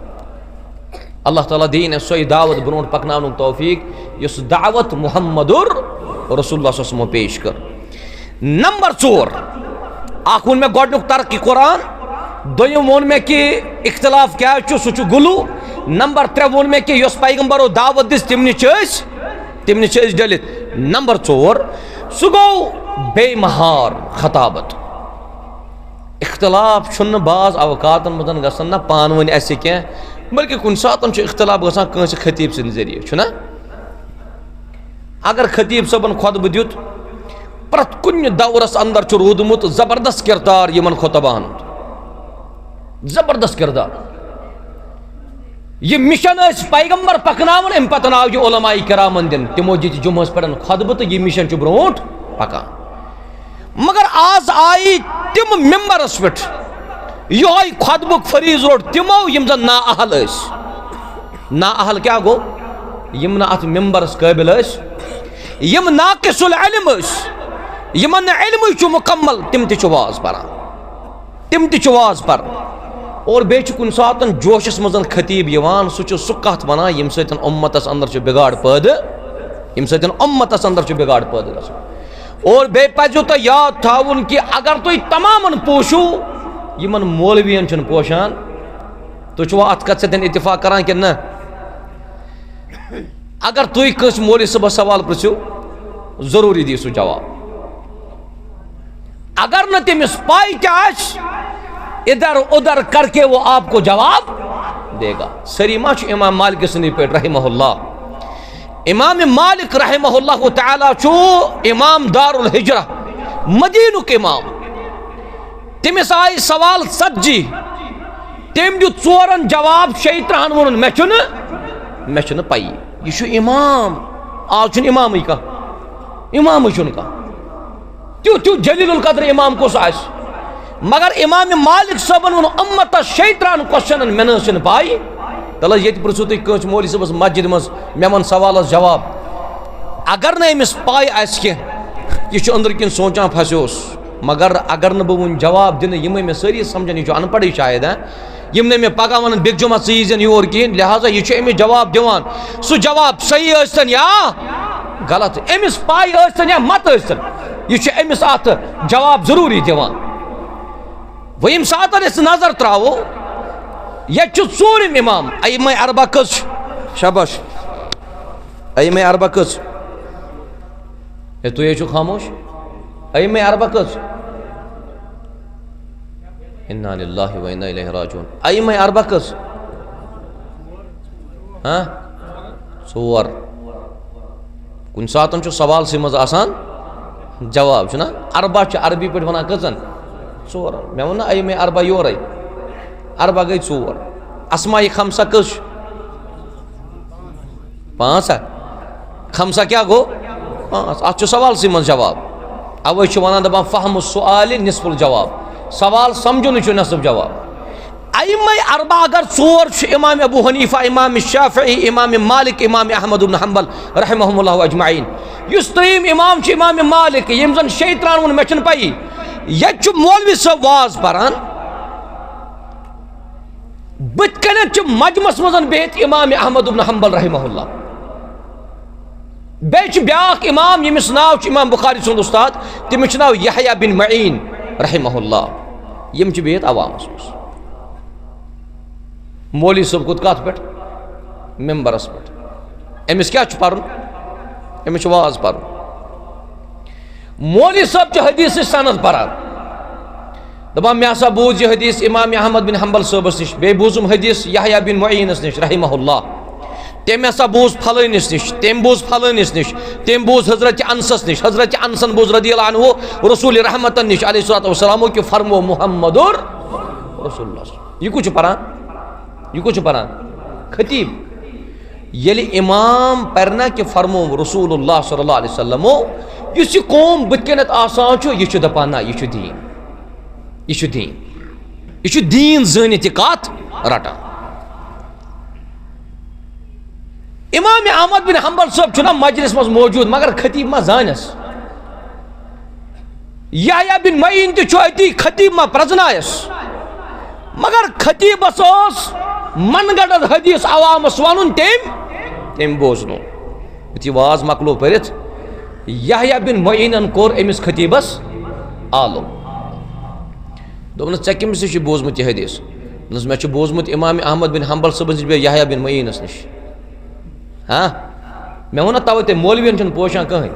اللہ تعالیٰ دِیِن اَسہِ سۄے دعوت برونٛٹھ پکناونُک توفیق، یۄس دعوت محمد رسول اللہ صلی اللہ علیہ وسلمو پیش کٔر۔ نمبر ژور، اکھ ووٚن مےٚ گۄڈٕنیُک ترک قرآن، دوٚیِم ووٚن مےٚ کہِ اختلاف کیٛازِ چھُ، سُہ چھُ غلو۔ نمبر ترٛےٚ ووٚن مےٚ کہِ یۄس پیغمبرو دعوت دِژ، تِم نِش چھِ أسۍ، تِم نِش چھِ أسۍ ڈٔلِتھ۔ نمبر ژور، سُہ گوٚو بے مہار خطابت۔ اختلاف چھُنہٕ بعض اوقاتن منٛز گژھان نہ پانہٕ ؤنۍ اَسہِ کینٛہہ، بلکہِ کُنہِ ساتن چھُ اختلاف گژھان کٲنٛسہِ خطیب سٕنٛدِ ذٔریعہٕ، چھُنہ؟ اگر خطیب صٲبن خطبہٕ دیُت، پرٛٮ۪تھ کُنہِ دورس اندر چھُ روٗدمُت زبردست کردار یِمن خطباہن ہُنٛد۔ زبردست کردار۔ یہِ مِشن ٲسۍ پیغمبر پکناوان، اَمہِ پتہٕ آو یہِ علماء کرامن دِنہٕ۔ تِمو دِتۍ جمعہس پٮ۪ٹھ خطبہٕ تہٕ یہِ مِشن چھُ برونٛٹھ پکان۔ مگر آز آیہِ تِم ممبرس پٮ۪ٹھ، یِہوٚے خطبُک فریضہٕ روٚٹ تِمو، یِم زن نااہل ٲسۍ۔ نااہل کیٛاہ گوٚو؟ یِم نہٕ اتھ ممبرس قٲبل ٲسۍ، یِم ناقص العلم ٲسۍ، یِمن نہٕ علمٕے چھُ مکمل، تِم تہِ چھِ واز پران۔ تِم تہِ چھِ واز پران۔ اور بیٚیہِ چھُ کُنہِ ساتَن جوشَس منٛز خطیٖب یِوان، سُہ چھُ سُہ کَتھ وَنان، ییٚمہِ سۭتۍ اُمتَس اندر چھُ بِگاڑ پٲدٕ، ییٚمہِ سۭتۍ اُمتَس اندر چھُ بِگاڑ پٲدٕ گژھان۔ اور بیٚیہِ پَزیو تۄہہِ یاد تھاوُن کہِ اگر تُہۍ تمامَن پوشِو، یِمَن مولویَن چھُنہٕ پوشان، تُہۍ چھِوا اَتھ کَتھِ سۭتۍ اتفاق کران کِنہٕ نہ؟ اگر تُہۍ کٲنٛسہِ مولوی صٲبَس سوال پرٛژھِو، ضروٗری دِیہِ سُہ جواب۔ اگر نہٕ تٔمِس پاے تہِ آسہِ، ادھر ادھر کر کے وہ آپ کو جواب دے گا۔ سٲری ما چھِ امام مالک سٕنٛدی پٲٹھۍ رحمہ اللہ؟ امام مالک رحمہ اللہ تعالیٰ چھُ امام دار الحجرہ، مدینُک امام۔ تٔمِس آیہِ سوال ژتجی، تٔمۍ دیُت ژورن جواب، شیٚیہِ ترٕٛہن ووٚنُن، "مےٚ چھُنہٕ، مےٚ چھُنہٕ پَیی۔" یہِ چھُ امام، آز چھُنہٕ امامٕے کانٛہہ، امامٕے چھُنہٕ کانٛہہ۔ تیُتھ، تیُتھ جلیل القدر امام کُس آسہِ؟ مگر امام مالک صٲبن ووٚن اُمتس شیٚیہِ ترٕٛہن کوسچنن، "مےٚ نہ حظ چھُنہٕ پَے۔" تَلہٕ حظ ییٚتہِ پرٛژھِو تُہۍ کٲنٛسہِ مولوی صٲبس مسجدِ منٛز، مےٚ وَن سوالس جواب۔ اگر نہٕ أمِس پَے آسہِ کینٛہہ، یہِ چھُ أنٛدرٕ کِنۍ سونٛچان پھسیوس۔ مگر اگر نہٕ بہٕ وۄنۍ جواب دِنہٕ، یِمے مےٚ سٲری سمجھن، یہِ چھُ اَن پَڑھٕے شاید، ہاں؟ یِم نہٕ مےٚ پگاہ وَنَن، "بیٚکہِ جمعہ ژٕ یی زٮ۪ن یور کِہیٖنۍ"، لہذا یہِ چھُ أمِس جواب دِوان۔ سُہ جواب صحیح ٲسۍتن یا غلط، أمِس پَے ٲسۍتن یا مت ٲسۍتن، یہِ چھُ أمِس اَتھ جواب ضروٗری دِوان۔ وۄنۍ ییٚمہِ ساتَن أسۍ نظر ترٛاوو، ییٚتہِ چھُ ژوٗرِم امام، ائمہ اربعہ کٔژ چھِ؟ شاباش۔ ائمہ اربعہ کٔژ؟ ہے، تُہۍ ہے چھِو خاموش۔ ائمہ اربعہ کٔژ؟ انا للہ و انا الیہ راجعون۔ ائمہ اربعہ کٔژ؟ ہاں؟ ژور۔ کُنہِ ساتہٕ چھُ سوالسٕے منٛز آسان جواب، چھُنہ؟ اربعہ چھُ عربی پٲٹھۍ وَنان کٔژَن؟ ژورَن۔ مےٚ ووٚن نہ ائمہ اربعہ یورَے۔ اربعہ گٔے ژور۔ اسماء خمسہ کٔژ چھِ؟ پانٛژھ ہا؟ خمسہ کیٛاہ گوٚو؟ پانٛژھ۔ اَتھ چھُ سوالسٕے منٛز جواب۔ اَوَے چھُ وَنان، دَپان، "فہم السؤال نصف الجواب"۔ سوال سمجھُن چھُ نصف جواب۔ ائمہ اربعہ اگر ژور چھِ، امام ابو حنیفہ، امام شافعی، امام مالک، امام احمد بن حنبل رحمہم اللہ اجمعین، یُس ترٛیٚیِم امام چھُ امام مالک، ییٚمۍ زَن شیٚیہِ ترٛہَن ووٚن، مےٚ چھُنہٕ پَیی۔ ییٚتہِ چھُ مولوی صٲب واز پَران، بٕتھِ کَنٮ۪تھ چھُ مجمَس منٛز بِہِتھ امام احمد بن حنبل رحمہ اللہ۔ بیٚیہِ چھُ بیٛاکھ امام، ییٚمِس ناو چھُ امام بخاری سُنٛد اُستاد، تٔمِس چھُ ناو یحییٰ بن معین رحمہ اللہ۔ یِم چھِ بِہِتھ عوامَس منٛز۔ مولوی صٲب کھوٚت کَتھ پٮ۪ٹھ؟ ممبرَس پٮ۪ٹھ۔ أمِس کیٛاہ چھُ پَرُن؟ أمِس چھُ واز پَرُن۔ مولوی صٲب چھُ حدیثٕچ سند پران، دپان، "مےٚ ہسا بوٗز یہِ حدیث امام احمد بن حنبل صٲبس نِش، بیٚیہِ بوٗزُم حدیث یحییٰ بن معینس نِش رحمہ اللہ، تٔمۍ ہسا بوٗز فلٲنِس نِش، تٔمۍ بوٗز فلٲنِس نِش، تٔمۍ بوٗز حضرت انسس نِش، حضرت انسن بوٗز رضی اللہ عنہ رسول رحمتن نِش علیہ الصلوۃ والسلام کہِ فرمو محمد رسول اللہ۔" یہِ کُس چھُ پران؟ یہِ کُس چھُ پران؟ خطیب۔ ییٚلہِ امام پرِ نہ کہِ فرمو رسول اللہ صلی اللہ علیہ وسلمو، یُس یہِ قوم بٕتھِ کَنٮ۪تھ آسان چھُ، یہِ چھُ دَپان، نہ، یہِ چھُ دیٖن۔ یہِ چھُ دیٖن۔ یہِ چھُ دیٖن زٲنِتھ یہِ کَتھ رَٹان۔ امام احمد بن حنبل صٲب چھُنہ مجلس منٛز موجود، مگر خطیب ما زانس؟ یحییٰ بن معین تہِ چھُ أتی، خطیب ما پرزنایس؟ مگر خطیبس اوس من گڑھ حدیث عوامس ونُن، تٔمۍ، تٔمۍ بوزنو۔ یُتھُے واز مۄکلو پٔرِتھ، یحییٰ بن معینن کوٚر أمِس خطیبس آلو۔ دوٚپنس، "ژےٚ کٔمِس نِش چھُ بوٗزمُت یہِ حدیث؟" دوٚپنس، "مےٚ چھُ بوٗزمُت امام احمد بن حنبل صٲبس نِش بیٚیہِ یحییٰ بن معینس نِش۔" ہاں، مےٚ ووٚن نہ توے تۄہہِ، مولوین چھُنہٕ پوشان کٕہٕنۍ۔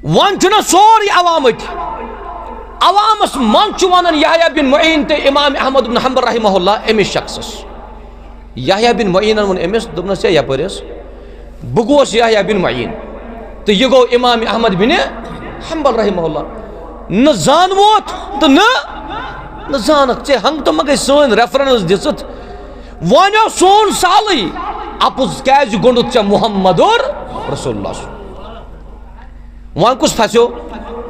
وۄنۍ چھُنہ سورُے عوام أتھۍ۔ عوامس منٛز چھُ ونان یحییٰ بن معین تہٕ امام احمد بن حنبل رحمہ اللہ أمِس شخصس۔ یحییٰ بن معینن ووٚن أمِس، دوٚپنس، "ہے یپٲرۍ حظ، بہٕ گوس یحییٰ بن معین تہٕ یہِ گوٚو امام احمد بن حنبل رحمہ اللہ۔ نہ زانوتھ تہٕ نہ، نہ زانکھ ژےٚ، ہنگ تہٕ منگے سٲنۍ ریفرنس دِژٕتھ۔" وۄنۍ اوس سون سالٕے، اَپُز کیٛازِ گوٚنڈُتھ ژےٚ محمد رسول اللہ صلی اللہ علیہ وسلم؟ وۄنۍ کُس پھسیو؟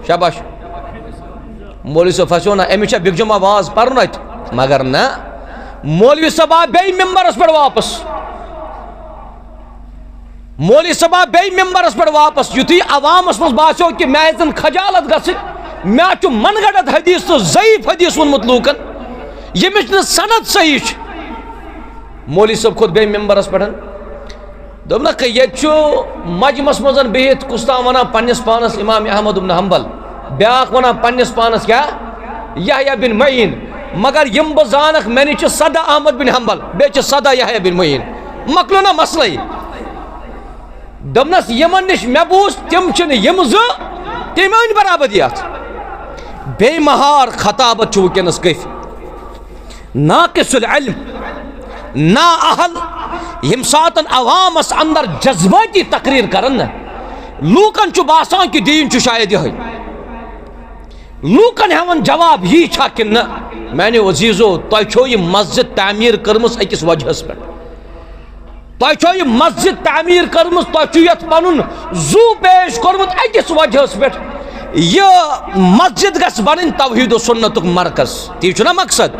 شاباش۔ مولوی صٲب پھسیو نہ، أمِس چھا بِگ جمعہ واز پَرُن اَتہِ؟ مگر نہ، مولوی صٲب آو بیٚیہِ ممبرَس پٮ۪ٹھ واپس۔ مولوی صٲب آو بیٚیہِ ممبرَس پٮ۪ٹھ واپس۔ یُتھُے عوامَس منٛز باسیو کہِ مےٚ آسہِ زَن خجالت گژھٕنۍ، مےٚ چھُ من گھڑت حدیث تہٕ ضعیف حدیث ووٚنمُت لوٗکَن، ییٚمِچ نہٕ سند صحیح چھِ۔ مولوی صٲب کھوٚت بیٚیہِ ممبرَس پٮ۪ٹھ۔ دوٚپنَکھ، ییٚتہِ چھُ مجمس منٛز بِہِتھ کُس تام وَنان پنٛنِس پانَس امام احمد ابن حنبل، بیٛاکھ وَنان پنٛنِس پانَس کیٛاہ؟ یحییٰ بن معین۔ مگر یِم بہٕ زانَکھ، مےٚ نِش چھِ سداہ احمد بن حنبل، بیٚیہِ چھِ سداہ یحییٰ بن معین۔ مۄکلیو نہ مسلے؟ دوٚپنَس، یِمَن نِش مےٚ بوٗز، تِم چھِنہٕ یِم زٕ، تِم أنۍ برابر یَتھ۔ بے مہار خطابت چھُ وٕنکیٚنَس کٲفی۔ ناقص العلم، نااہل، ییٚمہِ ساتَن عوامَس اندر جذبٲتی تقریر کرن نہ، لوٗکن چھُ باسان کہِ دیٖن چھُ شاید یِہوٚے۔ لوٗکن ہٮ۪وان جواب یی چھا کِنہٕ نہ؟ میانیو عزیزو، تۄہہِ چھو یہِ مسجد تعمیٖر کٔرمٕژ أکِس وجہس پٮ۪ٹھ۔ تۄہہِ چھو یہِ مسجد تعمیٖر کٔرمٕژ، تۄہہِ چھُ یتھ پنُن زُو پیش کوٚرمُت أکِس وجہس پٮ۪ٹھ۔ یہِ مسجد گژھِ بنٕنۍ توحید و سنتُک مرکز، تی چھُنہ مقصد؟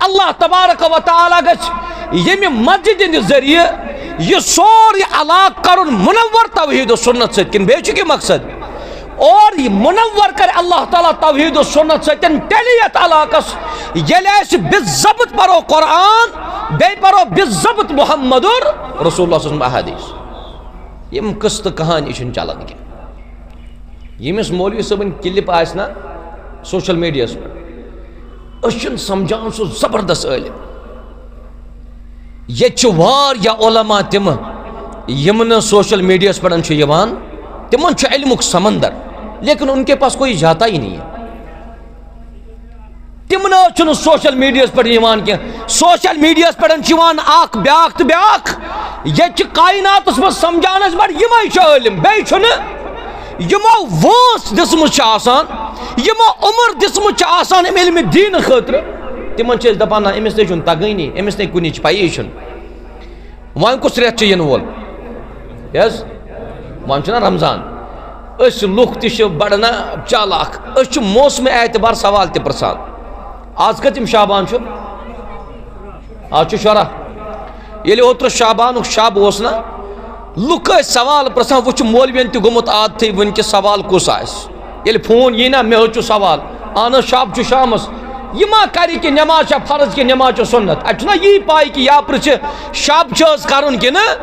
اللہ تبارک و تعالیٰ گژھِ ییٚمہِ مسجد ہٕنٛدِ ذٔریعہٕ یہِ سورُے علاقہٕ کرُن منور توحید و سنت سۭتۍ، کِنہٕ بیٚیہِ چھُ کینٛہہ مقصد؟ اور یہِ منور کرِ اللہ تعالیٰ توحید و سنت سۭتۍ تیٚلہِ یتھ علاقس، ییٚلہِ أسۍ بالضبط پرو قرآن، بیٚیہِ پرو بالضبط محمد رسول اللہ صلی اللہ علیہ وسلم احادیث۔ یِم قصہٕ تہٕ کہانی چھِنہٕ چلان کینٛہہ۔ ییٚمِس مولوی صٲبٕنۍ clip آسہِ نا social mediaہس پٮ۪ٹھ، أسۍ چھِنہٕ سمجھان سُہ زبردست عٲلِم۔ ییٚتہِ چھِ واریاہ علماء تِم، یِم نہٕ social mediaہس پٮ۪ٹھ چھِ یِوان، تِمن چھُ علمُک سمندر، لیکن ان کے پاس کوئی جاتا ہی نہیں ہے۔ تِم نہ حظ چھِنہٕ social mediaہس پٮ۪ٹھ یِوان کینٛہہ۔ Social mediaہس پٮ۪ٹھ چھِ یِوان اکھ، بیٛاکھ تہٕ بیٛاکھ۔ ییٚتہِ چھِ کایناتس منٛز سمجھان أسۍ، مگر یِمے چھِ عٲلِم، بیٚیہِ چھُنہٕ۔ یِمو وٲنٛس دِژمٕژ چھِ آسان، یِمو عمر دِژمٕژ چھِ آسان اَمہِ علمِ دیٖنہٕ خٲطرٕ، تِمن چھِ أسۍ دَپان، نہ، أمِس نے چھُنہٕ تَگٲنی، أمِس نے کُنِچ پَیی چھُنہٕ۔ وۄنۍ کُس رٮ۪تھ چھُ یِنہٕ وول؟ یہِ حظ، وۄنۍ چھُنہ رمضان۔ أسۍ لُکھ تہِ چھِ بَڑٕ نہ چالاک، أسۍ چھِ موسمہِ اعتبار سوال تہِ پرٛژھان۔ آز کٔژِم شعبان چھُ؟ آز چھُ شُراہ۔ ییٚلہِ اوترٕ شعبانُک شب اوس نہ، لُکھ ٲسۍ سوال پرژھان، وۄنۍ چھُ مولوین تہِ گوٚمُت عادتھٕے وٕنہِ کہِ سوال کُس آسہِ۔ ییٚلہِ فون یی نہ، مےٚ حظ چھُ سوال، اہن حظ، شب چھُ شامس۔ یہِ ما کرِ کہِ نماز چھا فرض کہِ نماز چھُ سُنت؟ اتہِ چھُنہ یی پاے کہِ یا پرژھِ، شب چھُ حظ کرُن کِنہٕ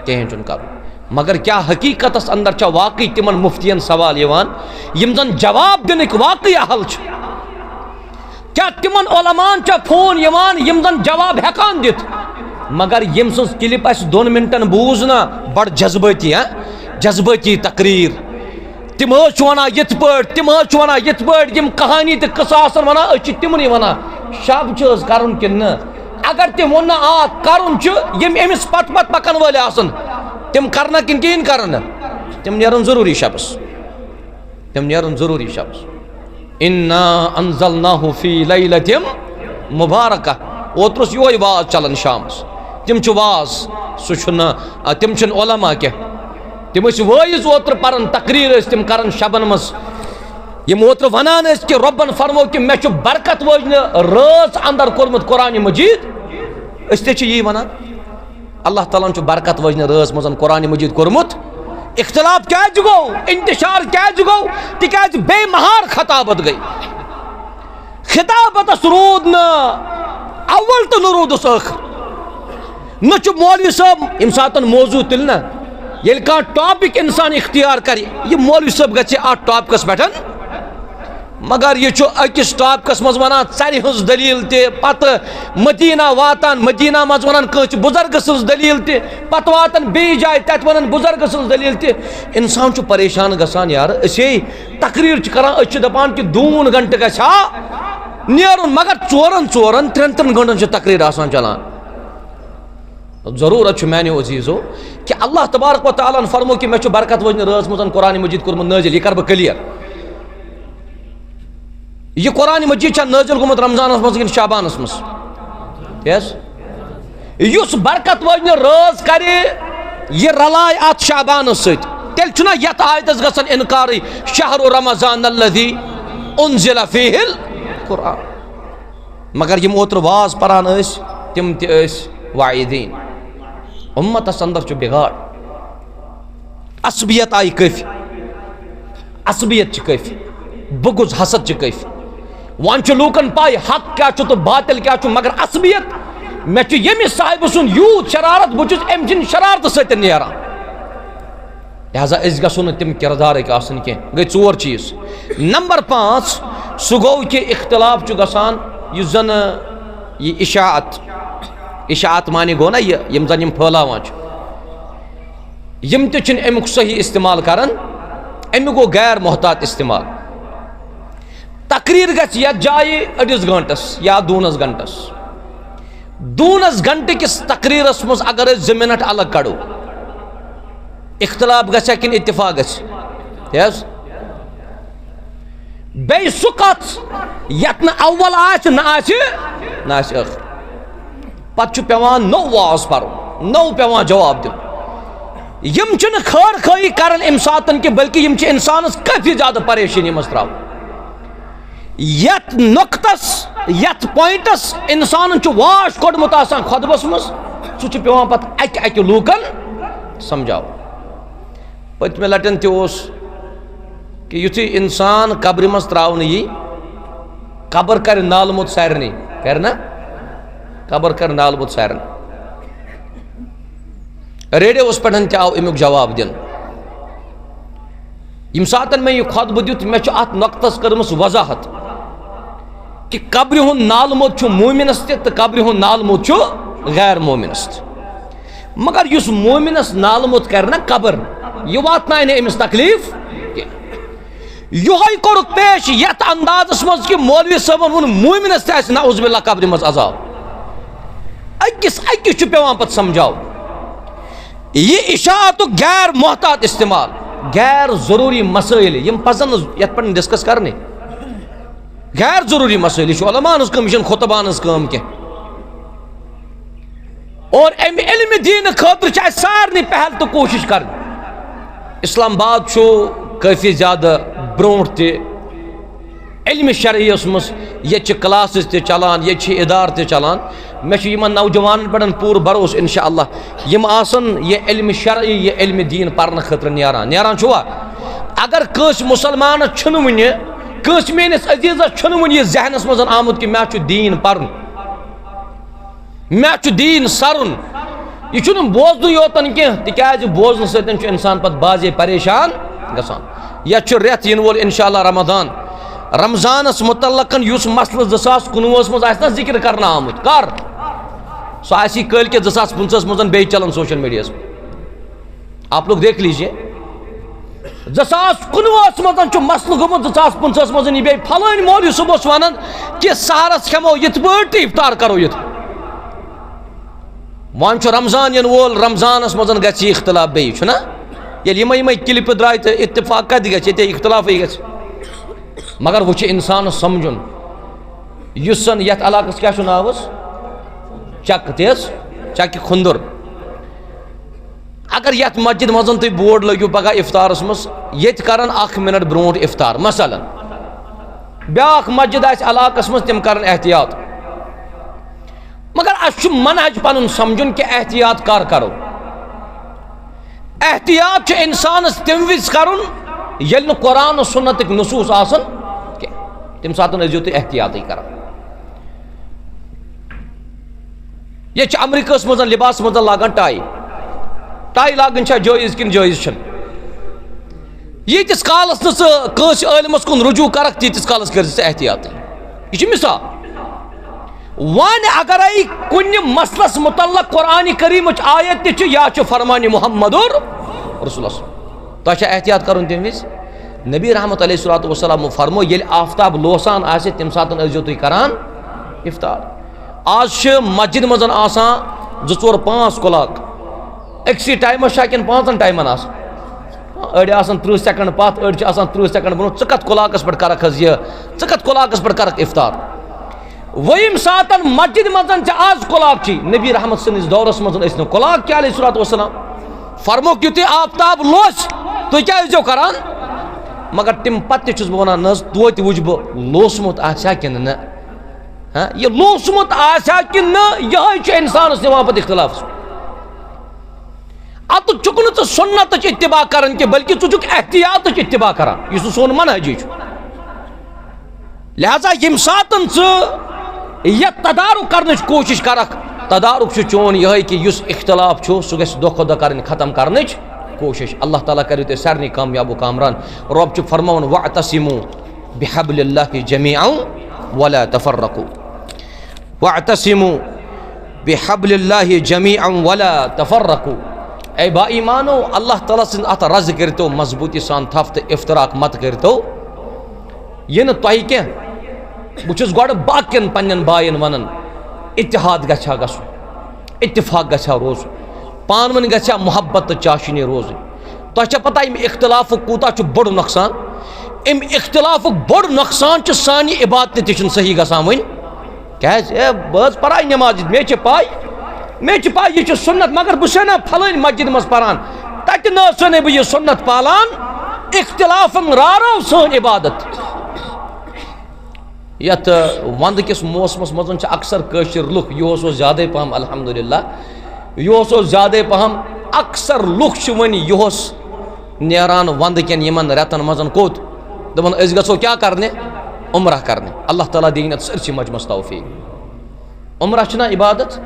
کِہیٖنۍ چھُنہٕ کرُن۔ مگر کیا حقیقتس اندر چھا واقعی تِمن مفتین سوال یِوان، یِم زن جواب دِنٕکۍ واقعی اہل چھِ؟ کیا تِمن علماہن چھا فون یِوان یِم زن جواب ہیکان دِتھ؟ مگر یِم سٕنٛز clip اسہِ دۄن منٹن بوٗز نا، بڑٕ جذبٲتی، ہاں، جذبٲتی تقریر۔ تِم حظ چھِ ونان یِتھ پٲٹھۍ، تِم حظ چھِ ونان یِتھ پٲٹھۍ، یِم کہانی تہٕ قصہٕ آسن ونان، أسۍ چھِ تِمنٕے ونان۔ شب چھِ حظ کرُن کِنہٕ نہٕ؟ اگر تِم ووٚن نہ، آ، کرُن چھُ، یِم أمِس پتہٕ پتہٕ پکن وٲلۍ آسن، تِم کرنا کِنہٕ کِہیٖنۍ کرن نہٕ؟ تِم نیرن ضروٗری شبس۔ تِم نیرن ضروٗری شبس۔ انا انزلناہ فی لیلۃ مبارکہ۔ اوترٕ اوس یِہوٚے واز چلان شامس۔ تِم چھِ واز، سُہ چھُنہٕ، آ، تِم چھِنہٕ علماء کینٛہہ۔ تِم ٲسۍ وٲعظ اوترٕ پران، تقریر ٲسۍ تِم کران شبن منٛز۔ یِم اوترٕ ونان ٲسۍ کہِ رۄبن فرمو کہِ مےٚ چھُ برکت وٲجنہِ رٲژ اندر کوٚرمُت قرآن مجید۔ أسۍ تہِ چھِ یی ونان۔ اللہ تعالیٰ ہن چھُ برکت وٲجنہِ رٲژ منٛز قرآن مجید کوٚرمُت۔ اختلاف کیازِ گوٚو؟ انتشار کیازِ گوٚو؟ تِکیازِ بے مہار خطابت گٔے۔ خطابتس روٗد نہٕ اول تہٕ نہٕ روٗدُس ٲخر۔ نہ چھُ مولوی صٲب ییٚمہِ ساتن موضوع تُلہِ نہ، ییٚلہِ کانٛہہ topic انسان اختیار کرِ، یہِ مولوی صٲب گژھِ اتھ topicس پٮ۪ٹھ۔ مگر یہِ چھُ أکِس topicس منٛز ونان ژرِ ہٕنٛز دٔلیٖل تہِ، پتہٕ مدینہ واتان، مدینہ منٛز ونان کٲنٛسہِ بُزرگہٕ سٕنٛز دٔلیٖل تہِ، پتہٕ واتان بیٚیِس جایہِ، تتہِ ونان بُزرگہٕ سٕنٛز دٔلیٖل تہِ۔ انسان چھُ پریشان گژھان، یارٕ، أسۍ ہے تقریر چھِ کران، أسۍ چھِ دپان کہِ دوٗن گھنٹہٕ گژھِ ہا نیرُن، مگر ژورن، ژورن، ترٛٮ۪ن، ترٛٮ۪ن گھنٹن چھِ تقریر آسان چلان۔ ضروٗرت چھُ میانیو عزیزو کہِ اللہ تبارک و تعالیٰ ہن فرمو کہِ مےٚ چھُ برکت وٲجنہِ رٲژ منٛز قرآن مجید کوٚرمُت نٲزِل، یہِ کرٕ بہٕ clear۔ یہِ قرآن مجید چھا نٲزِل گوٚمُت رمضانس منٛز کِنہٕ شعبانس منٛز؟ Yes؟ یُس برکت وٲجنہِ رٲژ کرِ، یہِ رلایہِ اتھ شعبانس سۭتۍ، تیٚلہِ چھُنہ یتھ آیتس گژھان انکارٕے، "شہر رمضان الذی انزل فیہ القرآن۔" مگر یِم اوترٕ واز پران ٲسۍ، تِم تہِ ٲسۍ واعظین۔ امتس اندر چھُ بگاڑ، عصبیت آیہِ کٲفی، عصبیت چھِ کٲفی، بغض حسد چھِ کٲفی۔ وۄنۍ چھُ لوٗکن پاے حق کیٛاہ چھُ تہٕ باطل کیٛاہ چھُ، مگر عصبیت، مےٚ چھُ ییٚمِس صاحبہٕ سُنٛد یوٗت شرارت، بہٕ چھُس أمۍ سٕنٛدِ شرارتہٕ سۭتۍ نیران۔ لہذا أسۍ گژھو نہٕ تِم کردارٕکۍ آسٕنۍ کینٛہہ۔ گٔے ژور چیٖز۔ نمبر پانٛژھ، سُہ گوٚو کہِ اختلاف چھُ گژھان، یُس زن یہِ اشاعت، اشاعت معنی گوٚو نہ یہِ، یِم زن یِم پھٲلاوان چھِ، یِم تہِ چھِنہٕ اَمیُک صحیح استعمال کران، اَمیُک گوٚو غیر محتاط استعمال۔ تقریر گژھِ یتھ جایہِ أڑِس گٲنٹس یا دوٗنس گھنٹس۔ دوٗنس گھنٹہٕ کِس تقریرس منٛز اگر أسۍ زٕ منٹ الگ کڑو، اختلاف گژھِ کِنہٕ اتفاق گژھِ؟ تی حظ۔ بیٚیہِ سُہ کتھ یتھ نہٕ اول آسہِ، نہ آسہِ، نہ آسہِ ٲخر۔ پتہٕ چھُ پٮ۪وان نوٚو واز پرُن، نوٚو پٮ۪وان جواب دیُن۔ یِم چھِنہٕ خٲر خٲہی کران امہِ ساتن کہِ، بلکہِ یِم چھِ انسانس کٲفی زیادٕ پریشٲنی منٛز تراوان۔ یتھ نۄقطس، یتھ پوینٹس انسانن چھُ واش کوٚڑمُت آسان خۄطبس منٛز، سُہ چھُ پٮ۪وان پتہٕ اکہِ اکہِ لوٗکن سمجھاوُن۔ پٔتمہِ لٹٮ۪ن تہِ اوس کہِ یُتھُے انسان قبرِ منٛز تراونہٕ یی، قبر کرِ نالہٕ موٚت سارنٕے، کرِ نا؟ قبر کرِ نالہٕ موٚت سارنٕے۔ ریڈیوس پٮ۪ٹھ تہِ آو امیُک جواب دِنہٕ۔ ییٚمہِ ساتن مےٚ یہِ خطبہٕ دیُت، مےٚ چھُ اتھ نۄقطس کٔرمٕژ وضاحت کہِ قبرِ ہُنٛد نالہٕ موٚت چھُ مومنس تہِ تہٕ قبرِ ہُنٛد نالہٕ موٚت چھُ غیر مومنس تہِ۔ مگر یُس مومنس نالہٕ موٚت کرِ نا قبر، یہِ واتناوِ نہٕ أمِس تکلیف کینٛہہ۔ یِہوٚے کوٚرُکھ پیش یتھ اندازس منٛز کہِ مولوی صٲبن ووٚن، مومنس تہِ آسہِ نعوذ باللہ قبرِ منٛز عذاب۔ أکِس أکِس چھُ پٮ۪وان پتہٕ سمجھاوُن۔ یہِ اشاعتُک غیر محتاط استعمال، غیر ضروٗری مسٲیل، یِم پزن نہٕ یتھ پٮ۪ٹھ ڈسکس کرنہِ۔ غیر ضروٗری مسٲیل، یہِ چھُ علماءن ہٕنٛز کٲم، یہِ چھَنہٕ خطباہن ہٕنٛز کٲم کینٛہہ۔ اور امہِ علمِ دیٖنہٕ خٲطرٕ چھِ اَسہِ سارنٕے پہل تہٕ کوٗشِش کرٕنۍ۔ اسلام آباد چھُ کٲفی زیادٕ برونٛٹھ تہِ علمِ شرعیَس منٛز۔ ییٚتہِ چھِ classes تہِ چلان، ییٚتہِ چھِ ادارٕ تہِ چلان۔ مےٚ چھُ یِمن نوجوانن پٮ۪ٹھ پوٗرٕ بھروسہٕ، انشاءاللہ یِم آسن یہِ علمِ شرعی، یہِ علمِ دیٖن پرنہٕ خٲطرٕ نیران۔ نیران چھُوا؟ اگر کٲنٛسہِ مُسلمانس چھُنہٕ وُنہِ، کٲنٛسہِ میٲنِس عزیزس چھُنہٕ وُنہِ یہِ ذہنس منٛز آمُت کہِ مےٚ چھُ دیٖن پرُن، مےٚ چھُ دیٖن سرُن۔ یہِ چھُنہٕ بوزنُے یوتن کینٛہہ، تِکیازِ بوزنہٕ سۭتۍ چھُ انسان پتہٕ بعضے پریشان گژھان۔ یتھ چھُ رٮ۪تھ یِنہٕ وول انشاءاللہ رمضان۔ رمضانس متعلقن یُس مسلہٕ زٕ ساس کُنوُہس منٛز آسہِ نہ ذکر کرنہٕ آمُت، کر؟ سُہ آسی کٲلۍ کٮ۪تھ زٕ ساس پٕنٛژٕہس منٛز بیٚیہِ چلان social mediaہس پٮ۪ٹھ۔ آپ لوگ دیکھ لیجیے، زٕ ساس کُنوُہس منٛز چھُ مسلہٕ گوٚمُت، زٕ ساس پٕنٛژٕہس منٛز یہِ بیٚیہِ فلٲنۍ مولوی صٲب اوس ونان کہِ سحرس کھٮ۪مو یِتھ پٲٹھۍ تہٕ افطار کرو یِتھ پٲٹھۍ۔ وۄنۍ چھُ رمضان یِنہٕ وول، رمضانس منٛز گژھِ یہِ اختلاف بیٚیہِ، چھُنہ؟ ییٚلہِ یِمے یِمے clipہٕ درٛاے تہٕ اتفاق کتہِ گژھِ؟ ییٚتے اختلافٕے گژھِ۔ مگر وۄنۍ چھُ انسانس سمجھُن، یُس زن یتھ علاقس کیٛاہ چھُ ناو حظ؟ چک تیز، چکہِ کھُندُر۔ اگر یتھ مسجد منٛز تُہۍ board لٲگِو پگاہ افطارس منٛز، ییٚتہِ کرن اکھ منٹ برونٛٹھ افطار، مثلاً بیاکھ مسجد آسہِ علاقس منٛز، تِم کرن احتیاط۔ مگر اسہِ چھُ منہج پنُن سمجھُن کہِ احتیاط کر کرو۔ احتیاط چھُ انسانس تمہِ وِزِ کرُن، ییٚلہِ نہٕ قرآن و سنتٕکۍ نصوص آسن کینٛہہ۔ تمہِ ساتہٕ ٲسۍزیو تُہۍ احتیاطٕے کران۔ ییٚتہِ چھِ امریکہس منٛز لباس منٛز لاگان tie۔ Tie لاگٕنۍ چھا جٲیز کِنہٕ جٲیز چھَنہٕ؟ ییٖتِس کالس نہٕ ژٕ کٲنٛسہِ عٲلمس کُن رجوع کرکھ، تیٖتِس کالس کٔرزِ ژٕ احتیاطٕے۔ یہِ چھِ مثال۔ وۄنۍ اگرے کُنہِ مسلس متعلق قرآن کریمٕچ آیت تہِ چھِ یا چھُ فرمان محمد رسول اللہ، تۄہہِ چھا احتیاط کرُن تمہِ وِزِ؟ نبی رحمت علیہ الصلوۃ والسلام فرمو، ییٚلہِ آفتاب لوسان آسہِ، تمہِ ساتہٕ ٲسۍزیو تُہۍ کران افطار۔ آز چھِ مسجد منٛز آسان زٕ، ژور، پانٛژھ کلاک، أکسٕے ٹایمس چھا کِنہٕ پانٛژن ٹایمن آسان؟ أڑۍ آسان ترٕٛہ سیکنڈ پتھ، أڑۍ چھِ آسان ترٕٛہ سیکنڈ برونٛہہ۔ ژٕ کتھ کلاکس پٮ۪ٹھ کرکھ حظ یہِ؟ ژٕ کتھ کلاکس پٮ۪ٹھ کرکھ افطار؟ وۄنۍ ییٚمہِ ساتن مسجد منٛز چھِ آز کلاک چھِ، نبی رحمت سٕنٛدِس دورس منٛز ٲسۍ نہٕ کلاک کینٛہہ علیہ الصلوۃ والسلام۔ فرموک یُتھُے آفتاب لوس، تُہۍ کیٛاہ ٲسۍزیو کران؟ مگر تَمہِ پتہٕ تہِ چھُس بہٕ وَنان، نہ حظ، توتہِ وٕچھ بہٕ لوسمُت آسہِ ہا کِنہٕ نہ۔ ہاں، یہِ لوسمُت آسہِ ہا کِنہٕ نہ، یِہوٚے چھُ اِنسانَس نِوان پتہٕ اختلافَس۔ اَتُتھ چھُکھ نہٕ ژٕ سُنتٕچ اتباع کران کینٛہہ، بلکہِ ژٕ چھُکھ احتیاطٕچ اتباع کران، یُس نہٕ سون منہجی چھُ۔ لہذا ییٚمہِ ساتَن ژٕ یَتھ تدارُک کرنٕچ کوٗشِش کرکھ، تدارُک چھُ چون یِہوٚے کہِ یُس اختلاف چھُ، سُہ گژھِ دۄہ کھۄتہٕ دۄہ کرٕنۍ ختم کرنٕچ کوٗشِش۔ اللہ تعالیٰ کٔرِو تُہۍ سارنٕے کامیاب و کامران۔ رۄب چھُ فرماوان، "واعتصموا بحبل اللہ جمیعا ولا تفرقوا۔" "واعتصموا بحبل اللہ جمیعا ولا تفرقوا۔" اے با ایمانو، اللہ تعالیٰ سٕنٛز اتھ رز کٔرتو مضبوٗطی سان تھپھ تہٕ افتراق مت کٔرتو۔ یہِ نہٕ تۄہہِ کینٛہہ، بہٕ چھُس گۄڈٕ باقین پننٮ۪ن باین ونان، اتحاد گژھِ ہا گژھُن، اتفاق گژھِ ہا روزُن، پانہٕ ؤنۍ گژھِ ہا محبت تہٕ چاشنی روزٕنۍ۔ تۄہہِ چھا پتہ ییٚمہِ اختلافُک کوٗتاہ چھُ بوٚڑ نۄقصان؟ امہِ اختلافُک بوٚڑ نۄقصان چھُ سانہِ عبادتہِ تہِ چھُنہٕ صحیح گژھان وۄنۍ۔ کیازِ؟ اے، بہٕ حظ پران نٮ۪ماز، مےٚ چھِ پَے، مےٚ چھِ پَے یہِ چھِ سُنت، مگر بہٕ چھُسے نہ پھلٲنۍ مسجد منٛز پران، تَتہِ نہ حظ چھُسے نہٕ بہٕ یہِ سُنت پالان۔ اختلافن راروو سٲنۍ عبادت۔ یَتھ، اَ، وَندٕ کِس موسمَس منٛز چھِ اکثر کٲشِر لُکھ، یُہُس اوس زیادَے پَہَم الحمدللہ، یُہُس اوس زیادَے پَہَم، اکثر لُکھ چھِ وۄنۍ یُہُس نیران وَندٕ کٮ۪ن یِمَن رٮ۪تَن منٛز کوٚت؟ دَپان، "أسۍ گژھو کیٛاہ کَرنہِ؟ عمرہ کَرنہِ۔" اللہ تعالیٰ دِیِن اَتھ سٲرسٕے مجمَس توفیٖق۔ عمرہ چھُنہ عبادت؟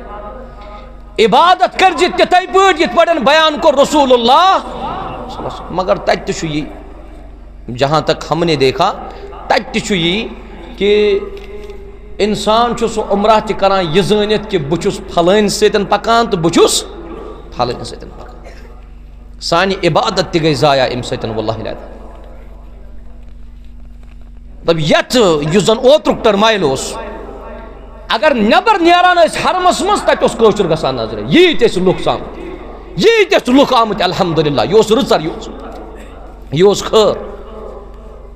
عبادت کٔرزِ تِتھَے پٲٹھۍ یِتھ پٲٹھۍ بیان کوٚر رسول اللہ صلی اللہ علیہ وسلم۔ مگر تَتہِ تہِ چھُ یی، جہاں تک ہم نے دیکھا، تَتہِ تہِ چھُ یی کہِ اِنسان چھُ سُہ عمرہ تہِ کَران یہِ زٲنِتھ کہِ بہٕ چھُس پھلٲنۍ سۭتۍ پَکان تہٕ بہٕ چھُس پھلٲنۍ سۭتۍ پَکان۔ سانہِ عبادت تہِ گٔے ضایع اَمہِ سۭتۍ، واللہ العظیم۔ مطلب، یَتھ، یُس زَن اوترُک ٹرمایل اوس، اگر نٮ۪بر نیران ٲسۍ حرمس منٛز، تَتہِ اوس کٲشُر گژھان نظرِ۔ ییٖتۍ ٲسۍ لُکھ آمٕتۍ، ییٖتۍ ٲسۍ لُکھ آمٕتۍ، الحمدللہ، یہِ اوس رٕژر، یہِ اوس، یہِ اوس خٲر۔